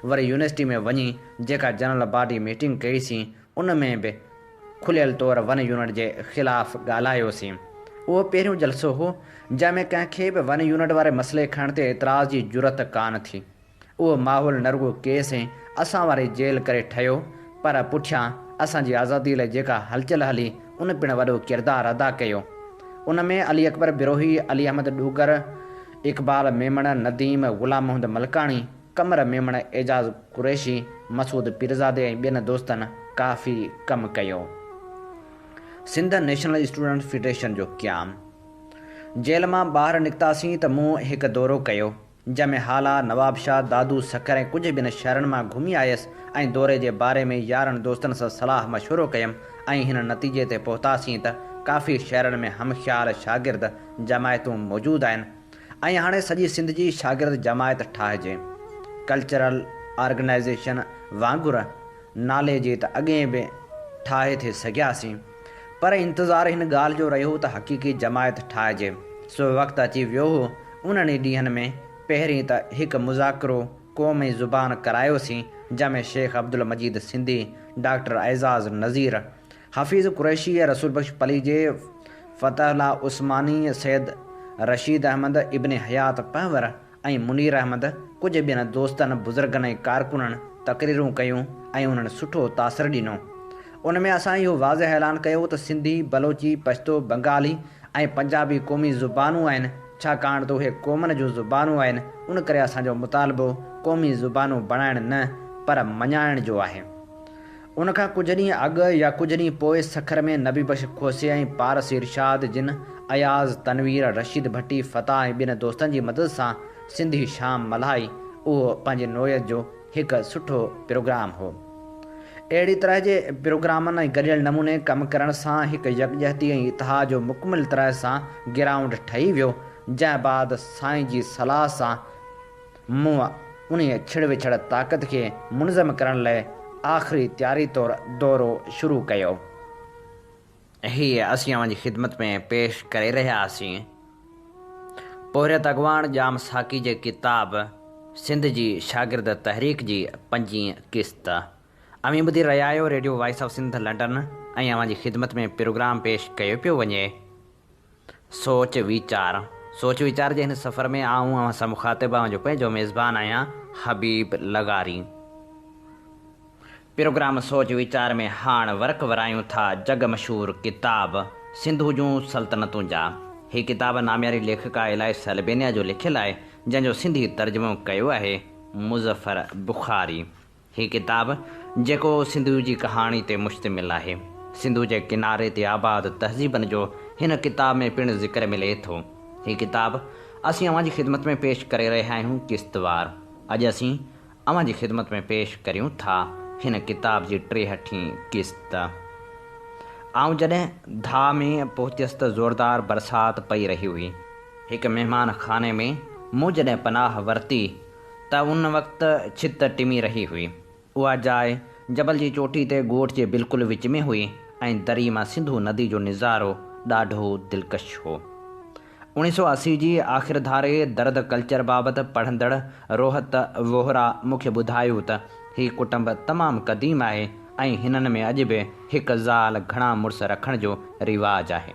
وري يونيورسٽي ۾ وڃي جيڪا جنرل باڊي ميٽنگ ڪئي سين ان ۾ به کليل طور ون يونٽ جي خلاف ڳالهايوسين. اهو پهريون جلسو هو، جنهن ۾ ڪنهن کي به ون يونٽ واري مسئلي کڻڻ تي اعتراض جي جرئت ڪانه ٿي. اهو ماحول نه رڳو ڪيس ۽ اسان واري جيل ڪري ٺهيو، پر پٺيان اسان جي آزادي لاء جيڪا هلچل هلي، ان پڻ وڏو ڪردار ادا ڪيو. ان ۾ علي اڪبر بروهي، علي احمد ڏوگر، اقبال ميمڻ، نديم، غلام محمد ملڪاڻي، قمر ميمڻ، اعجاز قريشي، مسعود پيرزادي ۽ ٻين دوستن ڪافي ڪم ڪيو. سنڌ نيشنل اسٽوڊنٽس فيڊريشن جو قيام. جيل مان ٻاهر نڪتاسين ته مون هڪ دورو ڪيو، جنهن ۾ هالا، نوابشاهه، دادو، سکر ۽ ڪجهه ٻين شهرن مان گهمي آيس ۽ دوري جي باري ۾ يارن دوستن سان صلاح مشورو ڪيم ۽ هن نتيجي تي پهتاسين ته ڪافي شهرن ۾ هم خيال شاگرد جماعتون موجود آهن ۽ هاڻي سڄي سنڌ جي شاگرد جماعت ٺاهجي. ڪلچرل آرگنائيزيشن وانگر نالي جي ته اڳئين به ٺاهي ٿي سگهياسين، پر انتظار هن ڳالهه جو رهيو ته حقيقي جماعت ٺاهجي، سو وقت اچي ويو هو. انهن ئي ڏينهن ۾ پهرين ته هڪ مذاڪرو قوم ۽ زبان ڪرايوسين، جنهن ۾ شيخ عبدالمجيد سنڌي، ڊاڪٽر اعجاز نذير، حفيظ قريشي، رسول بخش پليجي، فتح الله عثماني، سيد رشيد احمد، ابن حيات پنهور ۽ منير احمد ڪجهه ٻين دوستن، بزرگن ۽ ڪارڪنن تقريرون ڪيون ۽ انهن سٺو تاثر ڏنو. ان ۾ اسان اهو واضح اعلان ڪيو ته سنڌي، بلوچي، پشتو، بنگالي ۽ پنجابي قومي زبانون آهن، ڇاڪاڻ ته اهي قومن جون زبانون آهن، ان ڪري اسان جو مطالبو قومي زبانون بڻائڻ نه پر مڃائڻ جو آهي. ان کان ڪجهه ڏينهن اڳ يا ڪجهه ڏينهن پوء سکر ۾ نبي بخش کوسي ۽ پارس ارشاد جن اياز، تنوير، رشيد ڀٽي، فتاح ۽ ٻين دوستن جي مدد سان سنڌي شام ملهائي، اهو پنهنجي نوعيت جو هڪ سٺو پروگرام هو. اهڙي طرح جي پروگرامن ۽ گڏيل نموني ڪم ڪرڻ سان هڪ يڪجهتي ۽ اتحاد جو مڪمل طرح سان گرائونڊ ٺهي ويو، جنهن بعد سائين جي صلاح سان مون انهيء ڇڙ وڇڙ طاقت کي منظم ڪرڻ لئه آخري تياري طور دورو شروع ڪيو. هيء اسين اوهان جي خدمت ۾ پيش ڪري رهيا آسين. پورهيت اڳواڻ ڄام ساقي جي ڪتاب سنڌ جي شاگرد تحريڪ جي پنجين قسط. اوهين ٻڌي رهيا آهيو radio voice of Sindh London ۽ اوهان جي خدمت ۾ پروگرام پيش ڪيو پيو وڃي. سوچ ويچار، سوچ ويچار جي هن سفر ۾ آئون اوهان سان مخاطب اوهان جو پنهنجو ميزبان آهيان حبيب لغاري. پروگرام سوچ ويچار ۾ هاڻ ورق ورايون ٿا جڳ مشهور ڪتاب سنڌو جون سلطنتون جا. هي ڪتاب نامياري ليکڪا الائي سلبينيا جو لکيل آهي جنهن جو سنڌي ترجمو ڪيو آهي مظفر بخاري. هي ڪتاب جيڪو سنڌو جي ڪهاڻي تي مشتمل آهي. سنڌو جي ڪناري تي آباد تهذيبن جو هن ڪتاب ۾ پڻ ذڪر ملي ٿو. هي ڪتاب اسين اوهان جي خدمت ۾ پيش ڪري رهيا آهيون قسطوار. اڄ اسين اوهان جي خدمت ۾ پيش ڪريون ٿا هن ڪتاب جي ٽيهٺين قسط. آئون جڏهن ڌا ۾ پهتيس ته زوردار برسات پئي رهي هئي. هڪ مهمان خاني ۾ مون جڏهن پناهه ورتي ته ان وقت ڇت ٽمي رهي هئي. اها جاء جبل جي چوٽي تي ڳوٺ جي بلڪل وچ ۾ هئي ۽ دري مان سنڌو ندي جو نظارو ڏاڍو دلڪش هو. اوڻيهه سو 80 جي آخر ڌاري درد ڪلچر بابت پڙهندڙ روهت ووهرا مون کي ٻڌايو ته هي ڪٽنب تمام قديم آهي ۽ هنن ۾ اڄ به هڪ زال گهڻا مڙس رکڻ جو رواج آهي.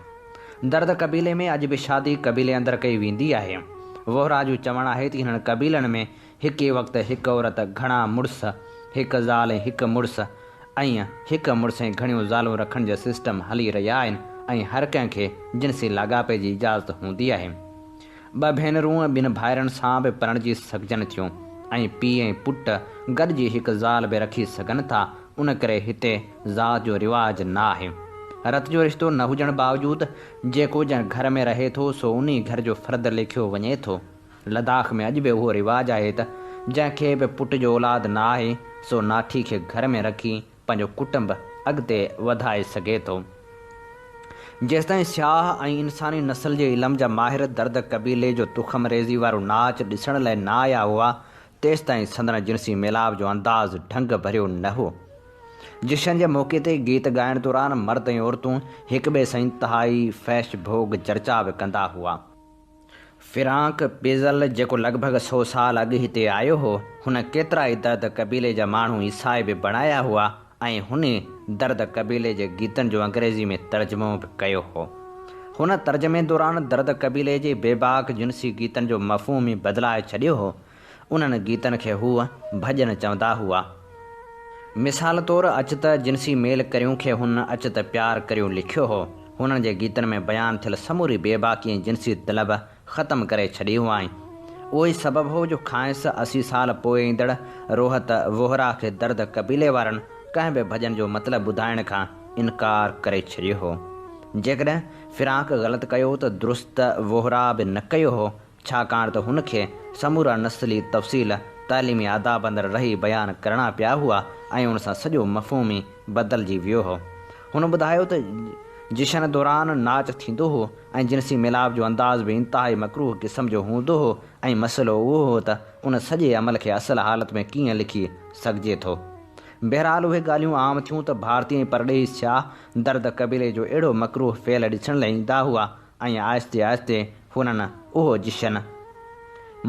درد قبيلي ۾ اڄ به شادي قبيلي اندر ڪئي ويندي آهي. ووهرا جو چوڻ آهي ته هنن قبيلن ۾ هڪ ئي وقت هڪ عورت، گهڻا مڙس، هڪ زال ۽ هڪ مڙس ۽ هڪ مڙس ۽ گهڻيون زالون رکڻ جا سسٽم هلي رهيا آهن ۽ هر ڪنهن کي جنسي لاڳاپي جي اجازت هوندي آهي. ٻه ڀينرون ٻن ڀائرن سان به پرڻجي سگهجن ٿيون ۽ پيء ۽ پٽ گڏجي هڪ زال به رکي سگهن ٿا ان ڪري هتي ذات جو رواج نه آهي. رت جو رشتو نه هجڻ باوجود جيڪو جنهن گهر ۾ رهي ٿو سو انهي گهر جو فرد ليکيو وڃي ٿو. لداخ ۾ اڄ به اهو رواج آهي ته جنهن کي به پٽ جو اولاد نه آهي سو ناٺي کي گهر ۾ رکي پنهنجو ڪٽنب اڳتي وڌائي سگهي ٿو. جيستائين سياح ۽ انساني نسل جي علم جا ماهر درد قبيلي جو تخم ريزي وارو ناچ ڏسڻ لاء نه آيا هئا، تيستائين سندن جنسي ميلاپ جو انداز ڍنگ ڀريو نه هو. جشن جي موقعي تي گيت ڳائڻ دوران مرد ۽ عورتون هڪٻئي سان انتهائي فحش ڀوڳ چرچا به ڪندا هئا. فرانڪ پيزل جيڪو لڳ ڀڳ سو سال اڳ هتي آيو هو، هن ڪيترائي درد قبيلي جا ماڻهو عيسائي به بڻايا هئا ۽ هن درد قبيلي جي گيتن جو انگريزي ۾ ترجمو به ڪيو هو. هن ترجمي دوران درد قبيلي جي بيباڪ جنسي گيتن جو مفهوم ئي بدلائي ڇڏيو هو. انهن گيتن کي هو ڀڄن چوندا هئا. مثال طور اچ ته جنسي ميل ڪريون کي هن اچ ته پيار ڪريون لکيو هو. هنن جي گيتن ۾ بيان ٿيل سموري بيباڪي ۽ جنسي طلب ختم ڪري ڇڏي هئائين. اهو ئي سبب هو جو کانئس 80 سال پوء ايندڙ روهت ووهرا کي درد قبيلي وارن ڪنهن به ڀڄن جو مطلب ٻڌائڻ کان انڪار ڪري ڇڏيو هو. جيڪڏهن فرانڪ غلط ڪيو ته درست ووهرا به نه ڪيو هو، ڇاڪاڻ ته هن کي سمورا نسلي تفصيل تعليمي آداب اندر رهي بيان ڪرڻا پيا هئا ۽ ان سان سڄو مفهوم ئي بدلجي ويو هو. هن ٻڌايو ته جشن دوران ناچ ٿيندو هو ۽ جنسي ميلاپ جو انداز به انتهائي مڪروهه قسم جو هوندو هو ۽ مسئلو اهو هو ته ان سڄي عمل کي اصل حالت ۾ ڪيئن لکي سگهجي ٿو. بهرحال اهي ڳالهيون عام ٿيون ته ڀارتي ۽ پرڏيهي سياح درد قبيلي جو اهڙو مڪروهه فعل ڏسڻ لاء ايندا هئا ۽ آهستي آهستي هنن اهو جشن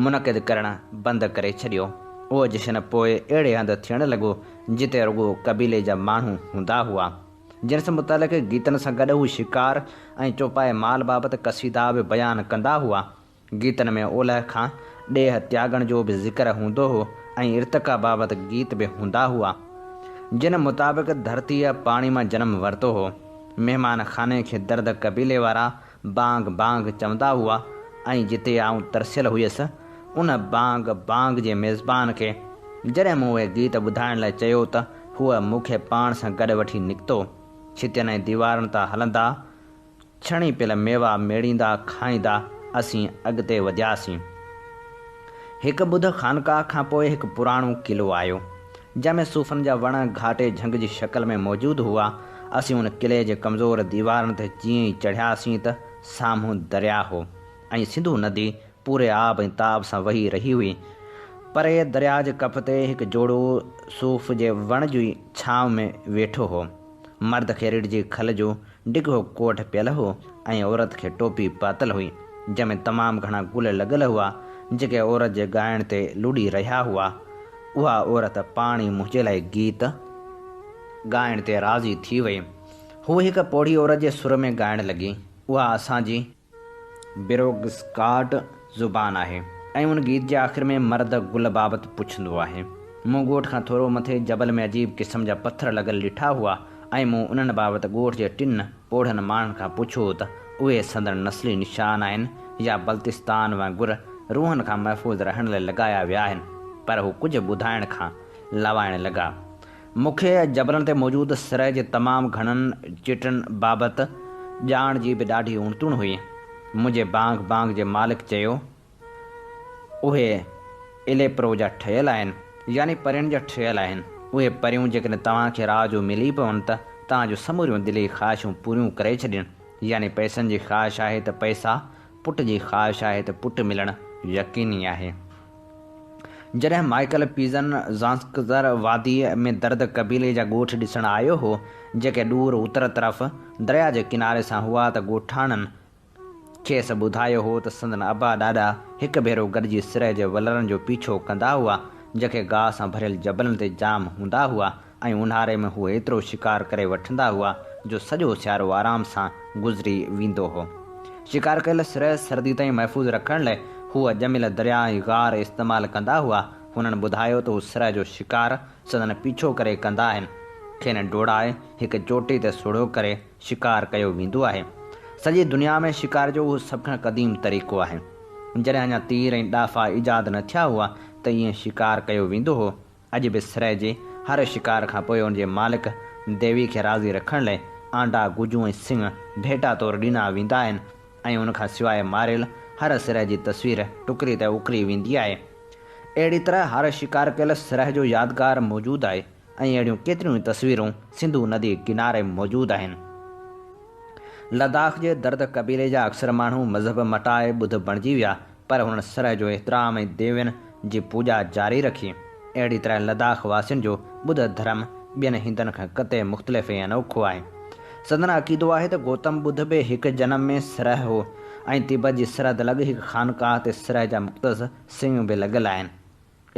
منعقد ڪرڻ بند ڪري ڇڏيو. اهو جشن پوء اهڙي هنڌ ٿيڻ لڳو، جتي رڳو قبيلي جا ماڻهو هوندا هئا. جنس متعلق گيتن سان گڏ هو شڪار ۽ چوپائي مال بابت قصيدا به بيان ڪندا هئا. گيتن ۾ اولهه کان ڏيهه تياڳڻ جو به ذڪر هوندو هو ۽ ارتقا بابت گيت به هوندا هئا، جن مطابق ڌرتيء پاڻي مان جنم ورتو هو. مهمان خاني کي درد قبيلي وارا بانگ بانگ چوندا هئا ۽ جتي آئون ترسيل هيس، ان بانگ بانگ جي ميزبان کي جڏهن مون اهي گيت ٻڌائڻ لاء چيو ته هو مون کي پاڻ سان گڏ وٺي نڪتو. ڇتين ۽ ديوارن تان هلندا ڇڻي پيل ميوا ميڙيندا کائيندا اسين اڳتي وڌياسين. هڪ ٻڌ خانقاهه کان پوء هڪ پراڻو قلعو آيو، جنهن ۾ صوفن جا وڻ گهاٽي جهنگ جي شڪل ۾ موجود هئا. اسين ان قلعي جي ڪمزور ديوارن تي جيئن ئي چڙهياسين ته سامهون درياء هو ۽ سنڌو ندي پوري آب ۽ تاب سان وهي رهي هئي. پري درياء جي ڪپ تي هڪ جوڙو صوف جي وڻ جي ڇانو ۾ ويٺو هو. مرد کي رڍ جي کل جو ڊگهو ڪوٽ پيل هو ۽ عورت کي ٽوپي پاتل هئي، جنهن ۾ تمام گهڻا گل لڳل هئا، جيڪي عورت جي ڳائڻ تي لڏي رهيا هئا. اها عورت پاڻ ئي منهنجي لاء گيت ڳائڻ تي راضي ٿي وئي. هوء هڪ پوڙهي عورت جي سر ۾ ڳائڻ لڳي. اها اسان جي. بروگسڪاٽ زبان آهي ۽ ان گيت جي آخر ۾ مرد گل بابت پڇندو آهي. مون ڳوٺ کان ٿورو مٿي جبل ۾ عجيب قسم جا پٿر لڳل ڏٺا هئا ۽ مون انهن بابت ڳوٺ جي ٽن پوڙهن ماڻهن کان پڇيو ته اهي سندن نسلي نشان آهن يا بلتستان وانگر روحن کان محفوظ رهڻ لاء لڳايا ويا آهن پر هو ڪجهه ٻڌائڻ کان لوائڻ لڳا. مون کي جبلن تي موجود سرء جي تمام گهڻن چٽن بابت ڄاڻ جي به ڏاڍي اڻتڻ هئي. منهنجي بانگ بانگ جي مالڪ چيو، اهي اليپرو جا ٺهيل آهن، يعني پرين جا ٺهيل آهن. اهي پريون جيڪڏهن توهان کي راء جو ملي پون ته توهان جون سموريون دلي خواهشون پوريون ڪري ڇڏين. يعني پئسن جي خواهش آهي ته پئسا، پٽ جي خواهش آهي ته پٽ ملڻ يقيني آهي. جڏهن مائيڪل پيزن زانسڪزر واديء ۾ درد قبيلي جا ڳوٺ ڏسڻ آيو هو، جيڪي ڏور اتر طرف درياء جي ڪناري سان هئا ته ڳوٺاڻن کيس ٻڌايو هو ته سندن ابا ڏاڏا هڪ ڀيرو گڏجي سرهه جي ولرن جو پيڇو ڪندا هئا، جيڪي گاهه سان ڀريل جبلن تي جام هوندا هئا ۽ اونهاري ۾ هو ايترو شڪار ڪري وٺندا هئا جو سڄو سيارو آرام سان گذري ويندو هو. شڪار ڪيل سرهه سردي تائين محفوظ رکڻ لاء هو ڄميل درياء ۽ غار استعمال ڪندا هئا. هنن ٻڌايو ته هو سرهه جو شڪار سندن پيڇو ڪري ڪندا آهن. کين ڊوڙائي هڪ چوٽي تي سوڙهو ڪري شڪار ڪيو ويندو آهي. سڄي دنيا ۾ شڪار جو اهو سڀ کان قديم طريقو آهي. جڏهن اڃا تير ۽ ڏافا ايجاد نه ٿيا هئا ته ائين شڪار ڪيو ويندو هو. اڄ به سرهه جي هر شڪار کان پوء ان جي مالڪ ديوي کي راضي رکڻ لئه آنڊا، گجون ۽ سڱ ڀيٽا طور ڏنا ويندا آهن ۽ ان کان سواء ماريل هر سرهه جي تصوير ٽڪري تي اڪري ويندي آهي. اهڙي طرح هر شڪار ڪيل سرهه جو يادگار موجود آهي. ۽ اهڙيون ڪيتريون ئي تصويرون سنڌو ندي ڪناري موجود آهن. لداخ جي درد قبيلي جا اڪثر ماڻهو مذهب مٽائي ٻڌ بڻجي ويا پر هنن سرهه جو احترام ۽ ديوين جي پوڄا جاري رکي. اهڙي طرح لداخ واسين جو ٻڌ ڌرم ٻين هندن کان قطعي مختلف ۽ انوکو آهي. سندن عقيدو آهي ته گوتم ٻڌ به هڪ جنم ۾ سرهه هو ۽ تبت جي سرحد لڳ هڪ خانقاهه تي سرهه جا مقدس سڱ به لڳل آهن.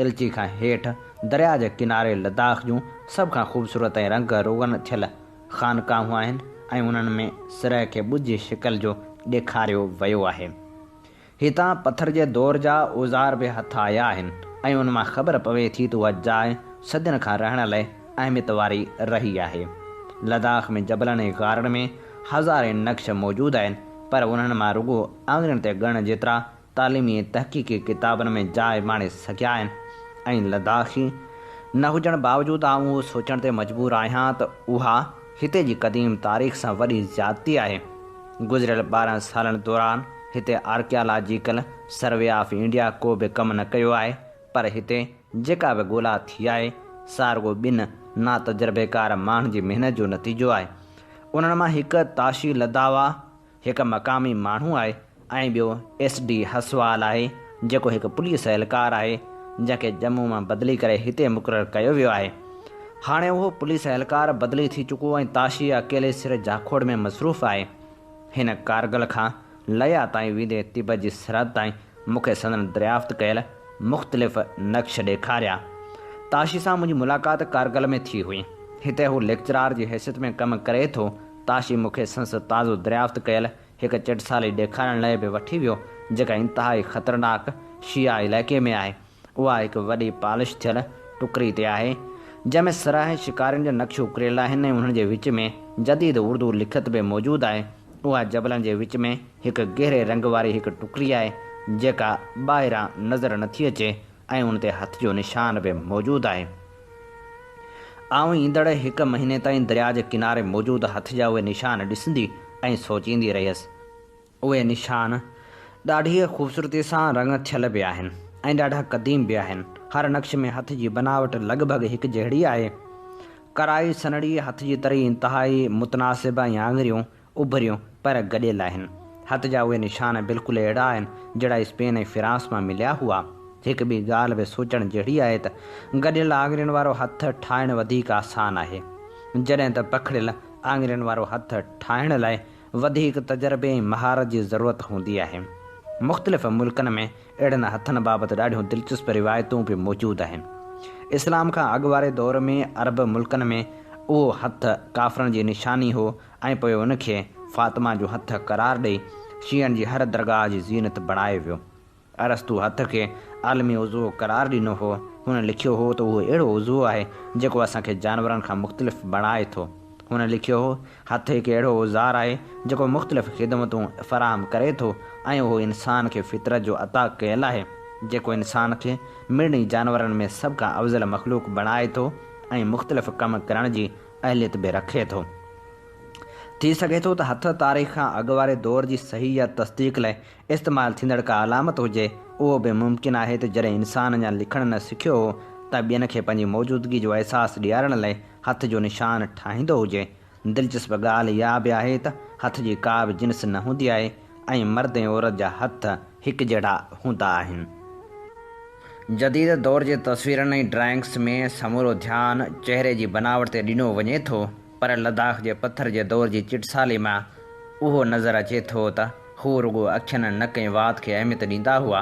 الچي کان هيٺ درياء جي ڪناري لداخ جون سڀ کان خوبصورت ۽ رنگ روغن ٿيل خانقاهون آهن ۽ انهن ۾ سرهه کي ٻج جي شڪل جو ڏيکاريو ويو آهي. هتان پٿر جي دور جا اوزار به هٿ آيا آهن ۽ ان مان خبر پوي ٿي ته اها جاء صدين کان رهڻ لئه اهميت واري رهي آهي. لداخ ۾ جبلن ۽ غارن ۾ هزارين نقش موجود آهن پر انهن مان رڳو آڱرين تي ڳڻڻ جيترا تعليمي ۽ تحقيقي ڪتابن ۾ جاء ماڻي سگهيا آهن ۽ لداخي نه هجڻ باوجود آئون اهو سوچڻ تي مجبور آهيان ته اها هتي جي قديم تاريخ سان وڏي زيادتي آهي. گذريل 12 سالن دوران هتي آرڪيالاجيڪل سروي آف انڊيا ڪو به ڪم نه ڪيو آهي پر هتي جيڪا به ڳولا ٿي آهي سا رڳو ٻن ناتجربيڪار ماڻهن جي محنت جو نتيجو آهي. انهن مان هڪ تاشي لداوا هڪ مقامي ماڻهو آهي ۽ ٻيو ايس ڊي هسوال آهي جيڪو هڪ پوليس اهلڪار آهي جنهن کي ڄمون مان بدلي ڪري هتي مقرر ڪيو ويو آهي. هاڻي اهو پوليس اهلڪار بدلي ٿي چڪو ۽ تاشي اڪيلي سر جاکوڙ ۾ مصروف آهي. هن ڪارگل کان ليا تائين ويندي تبت جي سرحد تائين مون کي سندن دريافت ڪيل مختلف نقش ڏيکاريا. تاشي سان منهنجي ملاقات ڪارگل ۾ ٿي هئي. هتي هو ليڪچرار جي حيثيت ۾ ڪم ڪري ٿو. تاشي مون کي سنس تازو دريافت ڪيل هڪ چٽسالي ڏيکارڻ لئه به وٺي ويو، جيڪا انتهائي خطرناڪ شيعا علائقي ۾ آهي. اها هڪ وڏي پالش ٿيل ٽڪري تي آهي، جنهن ۾ سرهه ۽ شڪارين جا نقش اڪريل آهن ۽ انهن جي وچ ۾ جديد اردو لکت به موجود آهي. اها جبلن جي وچ ۾ هڪ گهري رنگ واري هڪ ٽڪري آهي، جيڪا ٻاهران نظر نٿي اچي ۽ ان تي هٿ جو نشان به موجود آهي. آئون ايندڙ هڪ مهيني تائين درياء جي ڪناري موجود هٿ جا اهي نشان ڏسندي ۽ سوچيندي رهيس. اهي نشان ڏاڍيء خوبصورتيء سان رڱ ٿيل به آهن ۽ ڏاڍا قديم به آهن. هر نقش ۾ هٿ جي بناوٽ لڳ ڀڳ هڪجهڙي آهي. ڪرائي سنهڙي هٿ جي تري انتهائي متناسب ۽ آڱريون اڀريون پر گڏيل آهن. هٿ جا اهي نشان بلڪل اهڙا آهن، جهڙا اسپين ۽ فرانس مان مليا هئا. هڪ ٻي ڳالهه به سوچڻ جهڙي آهي ته گڏيل آڱرين وارو هٿ ٺاهڻ وڌيڪ آسان آهي، جڏهن ته پکڙيل آڱرين وارو هٿ ٺاهڻ لاء وڌيڪ تجربي ۽ مهارت جي ضرورت هوندي آهي. مختلف ملڪن ۾ اهڙن هٿن بابت ڏاڍيون دلچسپ روايتون به موجود آهن. اسلام کان اڳ واري دور ۾ عرب ملڪن ۾ اهو هٿ ڪافرن جي نشاني هو ۽ پوء ان کي فاطمه جو هٿ قرار ڏئي شيعن جي هر درگاهه جي زينت بڻايو ويو. ارسطو هٿ کي عالمي عضوو قرار ڏنو هو. هن لکيو هو ته اهو اهڙو عضوو آهي جيڪو اسان کي جانورن کان مختلف بڻائي ٿو. هن لکيو هو، هٿ هڪ اهڙو اوزار آهي جيڪو مختلف خدمتون فراهم ڪري ٿو ۽ اهو انسان کي فطرت جو عطا ڪيل آهي جيڪو انسان کي مڙني جانورن ۾ سڀ کان افضل مخلوق بڻائي ٿو ۽ مختلف ڪم ڪرڻ جي اهليت به رکي ٿو. ٿي سگهي ٿو ته هٿ تاريخ کان اڳ واري دور جي صحيح يا تصديق لاء استعمال ٿيندڙ ڪا علامت هجي. اهو به ممڪن آهي ته جڏهن انسان اڃا لکڻ نه سکيو هو ته ٻين کي پنهنجي موجودگي جو احساس ڏيارڻ لاء هٿ جو نشان ٺاهيندو هجي. دلچسپ ڳالهه اها به آهي ته هٿ جي ڪا به جنس نه هوندي آهي ۽ مرد ۽ عورت جا هٿ هڪجهڙا هوندا آهن. جديد دور جي تصويرن ۽ ڊرائنگس ۾ سمورو ڌيان چهري جي بناوٽ تي ڏنو وڃي ٿو پر لداخ جي پٿر جي دور جي چٽسالي مان اهو نظر اچي ٿو ته هو رڳو اکين، نڪ ۽ وات کي اهميت ڏيندا هئا.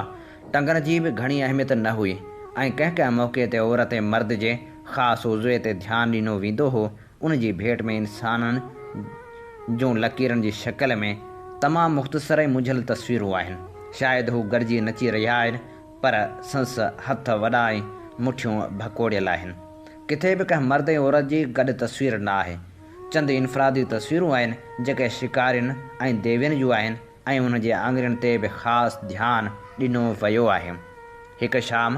ٽنگن جي به گهڻي اهميت نه هئي ۽ ڪنهن ڪنهن موقعي تي عورت ۽ مرد جي خاص عضوي تي ڌيان ڏنو ويندو هو. ان جي ڀيٽ ۾ انسانن جون لڪيرن جي شڪل ۾ تمام مختصر ۽ منجهيل تصويرون آهن. شايد هو گڏجي نچي رهيا آهن پر سنس هٿ وڏا ۽ مٺيون ڀڪوڙيل آهن. ڪٿي به ڪنهن مرد ۽ عورت جي گڏ تصوير نه آهي. چند انفرادي تصويرون آهن، جيڪي شڪارين ۽ ديوين جون آهن ۽ انهن جي آڱرين تي به خاص ڌيان ڏنو ويو آهي. هڪ شام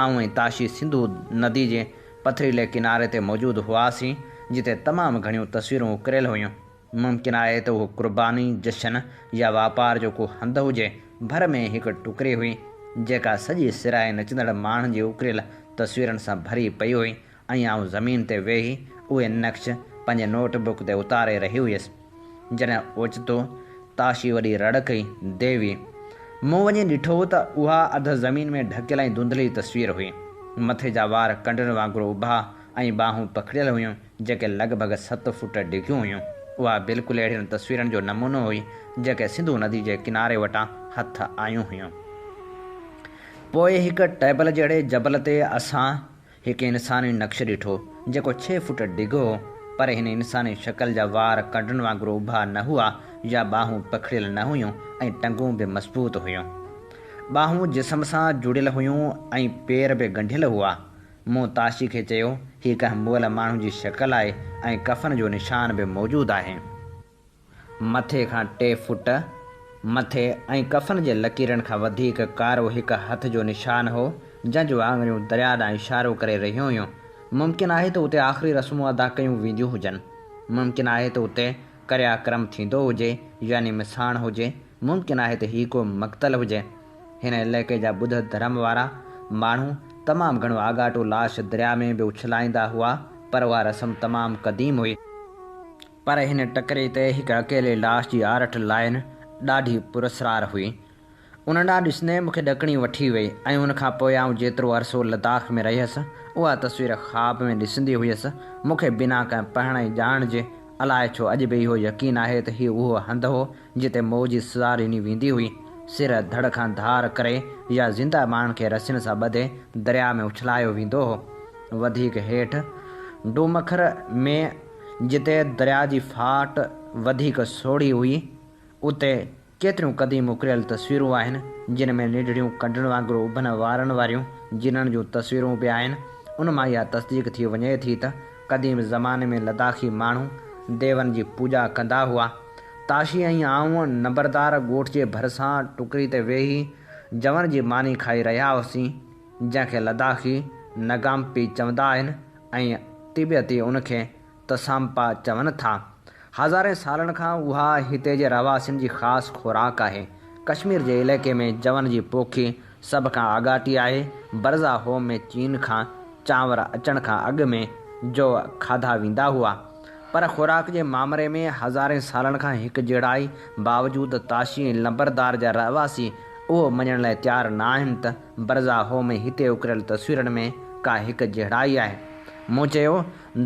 آئون ۽ تاشي سنڌو ندي جي پٿريلي ڪناري تي موجود هئاسين، جتي تمام گهڻيون تصويرون اڪريل هيون. ممڪن آهي ته اهو قرباني، جشن يا واپار جو ڪو هنڌ هجي. ڀر ۾ هڪ ٽڪري هئي، جيڪا سڄي سرائي نچندڙ ماڻهن جي اڪريل تصويرن سان ڀري پئي هئي ۽ آئون زمين تي ويهي اهي نقش پنهنجي نوٽ بڪ تي اتاري رهي هيس، جڏهن اوچتو تاشي وڏي رڙ ڪئي، ديوي! مون وڃي ڏٺو ته اها اڌ زمين ۾ ڍڪيل ۽ ڌنڌلي تصوير هئي. مٿي جا وار ڪنڊن وانگر اڀا ۽ ٻانهون پکڙيل هيون، جيڪي لڳ ڀڳ ست فوٽ ڊگهيون هيون. اها بلڪل اهڙين تصويرن جو نمونو هئي، جيڪي سنڌو ندي جي ڪناري وٽان هٿ آيون هيون. پوء هڪ ٽيبل جهڙي جبل تي اسان هڪ انساني نقش ڏٺو، جيڪو ڇهه فوٽ ڊگهو هو، پر هن انساني شڪل جا وار ڪنڊن وانگر اڀا نه هئا يا ٻانهون پکڙيل نه هيون ۽ ٽنگون به مضبوط هيون. ٻانهون جسم سان جڙيل هيون ۽ پير به ڳنڍيل هئا. مون تاشي کي چيو، هي ڪنهن مئل ماڻهو جي شڪل آهي ۽ ڪفن جو نشان به موجود آهي. مٿي کان ٽي فوٽ مٿي ۽ ڪفن جي لڪيرن کان وڌيڪ ڪارو هڪ هٿ جو نشان هو، جنهن جون آڱريون درياء ڏانهن اشارو ڪري رهيون هيون. ممڪن آهي ته اتي آخري رسمون ادا ڪيون وينديون هجن. ممڪن آهي ته اتي ڪريا ڪرم ٿيندو هجي يعني مساڻ هجي. ممڪن آهي ته هي ڪو مقتل هجي. هن علائقي جا ٻڌ ڌرم وارا ماڻهو تمام گهڻو آڳاٽو لاش درياء ۾ به اڇلائيندا هئا، پر اها رسم تمام قديم هئي. پر هن ٽڪري تي هڪ اڪيلي لاش جي آرٽ لائين ڏاڍي پراسرار هئي. ان ڏانهن ڏسندي مون کي ڏڪڻي وٺي وئي ۽ ان کان پوء آئون جيترو عرصو لداخ ۾ رهيس، اها تصوير خواب ۾ ڏسندي هيس. مون کي بنا ڪنهن پڙهڻ ۽ ڄاڻ جي، الائي ڇو اڄ به اهو يقين آهي ته هي اهو هنڌ هو، جتي موت جي سزا ڏني ويندي هئي. سر ڌڙ کان ڌار ڪري يا زنده ماڻهن کي رسين سان ٻڌي درياء ۾ اڇلايو ويندو هو. وڌيڪ هيٺ ڊومکر ۾ جتي درياء جي ڦاٽ وڌيڪ سوڙهي هئي، اتي ڪيتريون قديم اڪريل تصويرون آهن، جن ۾ ننڍڙيون ڪنڊن وانگر اڀن وارن واريون جنن جون تصويرون به آهن. ان مان اها تصديق ٿي وڃي ٿي ته قديم زماني ۾ لداخي ماڻهو ديون جي پوڄا ڪندا هئا. تاشي ۽ آئون نمبردار ڳوٺ جي ڀرسان ٽڪري تي ويهي جون جي ماني کائي رهيا هئاسين، جنهن کي لداخي نگامپي چوندا آهن ۽ تبتي ان کي تسامپا چون ٿا. هزارين سالن کان اها هتي جي رهواسين جي خاص خوراڪ آهي. ڪشمير جي علائقي ۾ جون جي پوکي سڀ کان آڳاٽي آهي. برزا هوم ۾ چين کان چانور اچڻ کان اڳ ۾ جو کاڌا ويندا هئا. پر خوراڪ جي مامري ۾ هزارين سالن کان هڪجهڙائي باوجود تاشي ۽ لمبردار جا رهواسي اهو مڃڻ لاء تيار نه آهن ته برزا هوم ۽ هتي اڪريل تصويرن ۾ ڪا هڪجهڙائي آهي. مون چيو،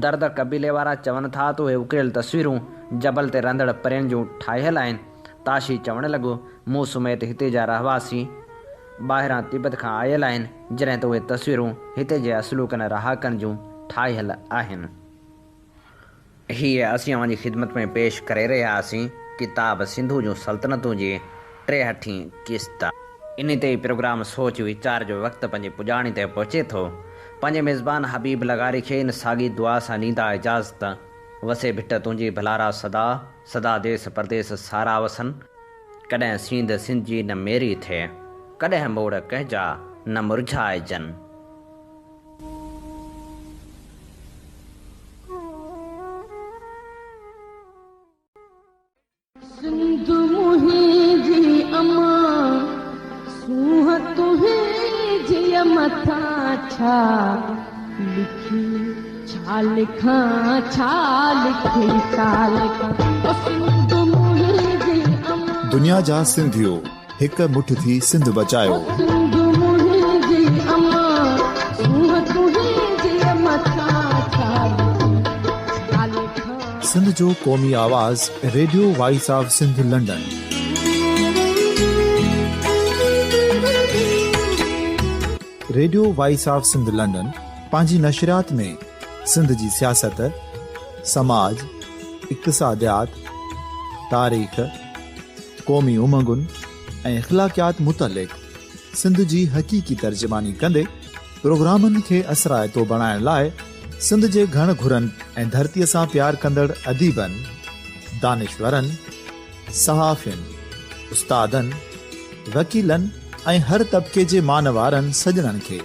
درد قبيلي وارا چون ٿا ته اهي اڪريل تصويرون جبل تي رهندڙ پرين جون ٺاهيل آهن. تاشي چوڻ لڳو، مون سميت هتي جا رهواسي ٻاهران تبت کان آيل آهن، جڏهن ته اهي تصويرون هتي جي اصلوڪن رهاڪن جون ٺاهيل آهن. هيء اسين اوهان جي خدمت ۾ پيش ڪري رهيا هئاسين ڪتاب سنڌو جون سلطنتون جي ٽيهٺين قسط. انهي تي ئي پروگرام سوچ ويچار جو وقت پنهنجي پڄاڻي تي پهچي ٿو. پنهنجي ميزبان حبيب لغاري کي ان ساڳي دعا سان ڏيندا اجازت. وسي ڀٽ تنهنجي ڀلارا سدا، سدا ديس پرديس سارا وسن. ڪڏهن سينڌ سنڌجي نه ميري ٿئي، ڪڏهن موڙ ڪنهن جا نه مرجهائجن. سنڌ منهنجي امان، سونهن تنهنجي مٿان ڇا لکي ڇا لکان ڇا لکي ڇا لکان او سنڌ منهنجي امان. دنيا جا سنڌيو هڪ مٺ ٿي سنڌ بچايو. سنڌ منهنجي امان سونهن تنهنجي مٿان ڇا لکان ڇا لکان. سنڌ جو قومي آواز radio voice of Sindh London. Radio voice of Sindh London پنهنجي نشريات ۾ سنڌ جي سياست، سماج، اقتصاديات، تاريخ، قومي امنگن ۽ اخلاقيات متعلق سنڌ جي حقيقي ترجماني ڪندي پروگرامن کي اثرائتو بڻائڻ لاء سنڌ جي گهڻ گهرن ۽ ڌرتيء سان پيار ڪندڙ اديبن، دانشورن، صحافين، استادن، وڪيلن ۽ هر طبقي جي مان وارن سڄڻن کي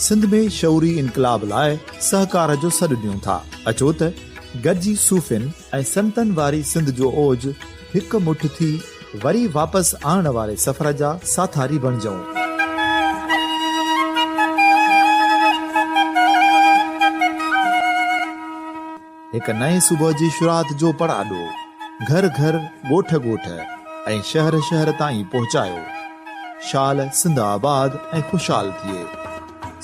سنڌ ۾ شعوري انقلاب لاء سهڪار جو سڏ ڏيون ٿا. اچو ته گڏجي صوفين ۽ سنتن واري سنڌ جو اوج هڪ مٺ ٿي وري واپس آڻڻ واري سفر جا ساٿاري بڻجون. هڪ نئين صبح جي شروعات جو پڙاڏو گهر گهر، ڳوٺ ڳوٺ ۽ شهر شهر تائين پهچايو. شال سنڌ آباد ۽ خوشحال ٿئي.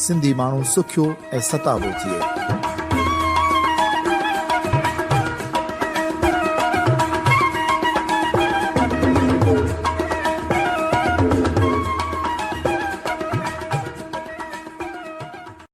سنڌي ماڻهو سکيو ۽ ستابو ٿئي.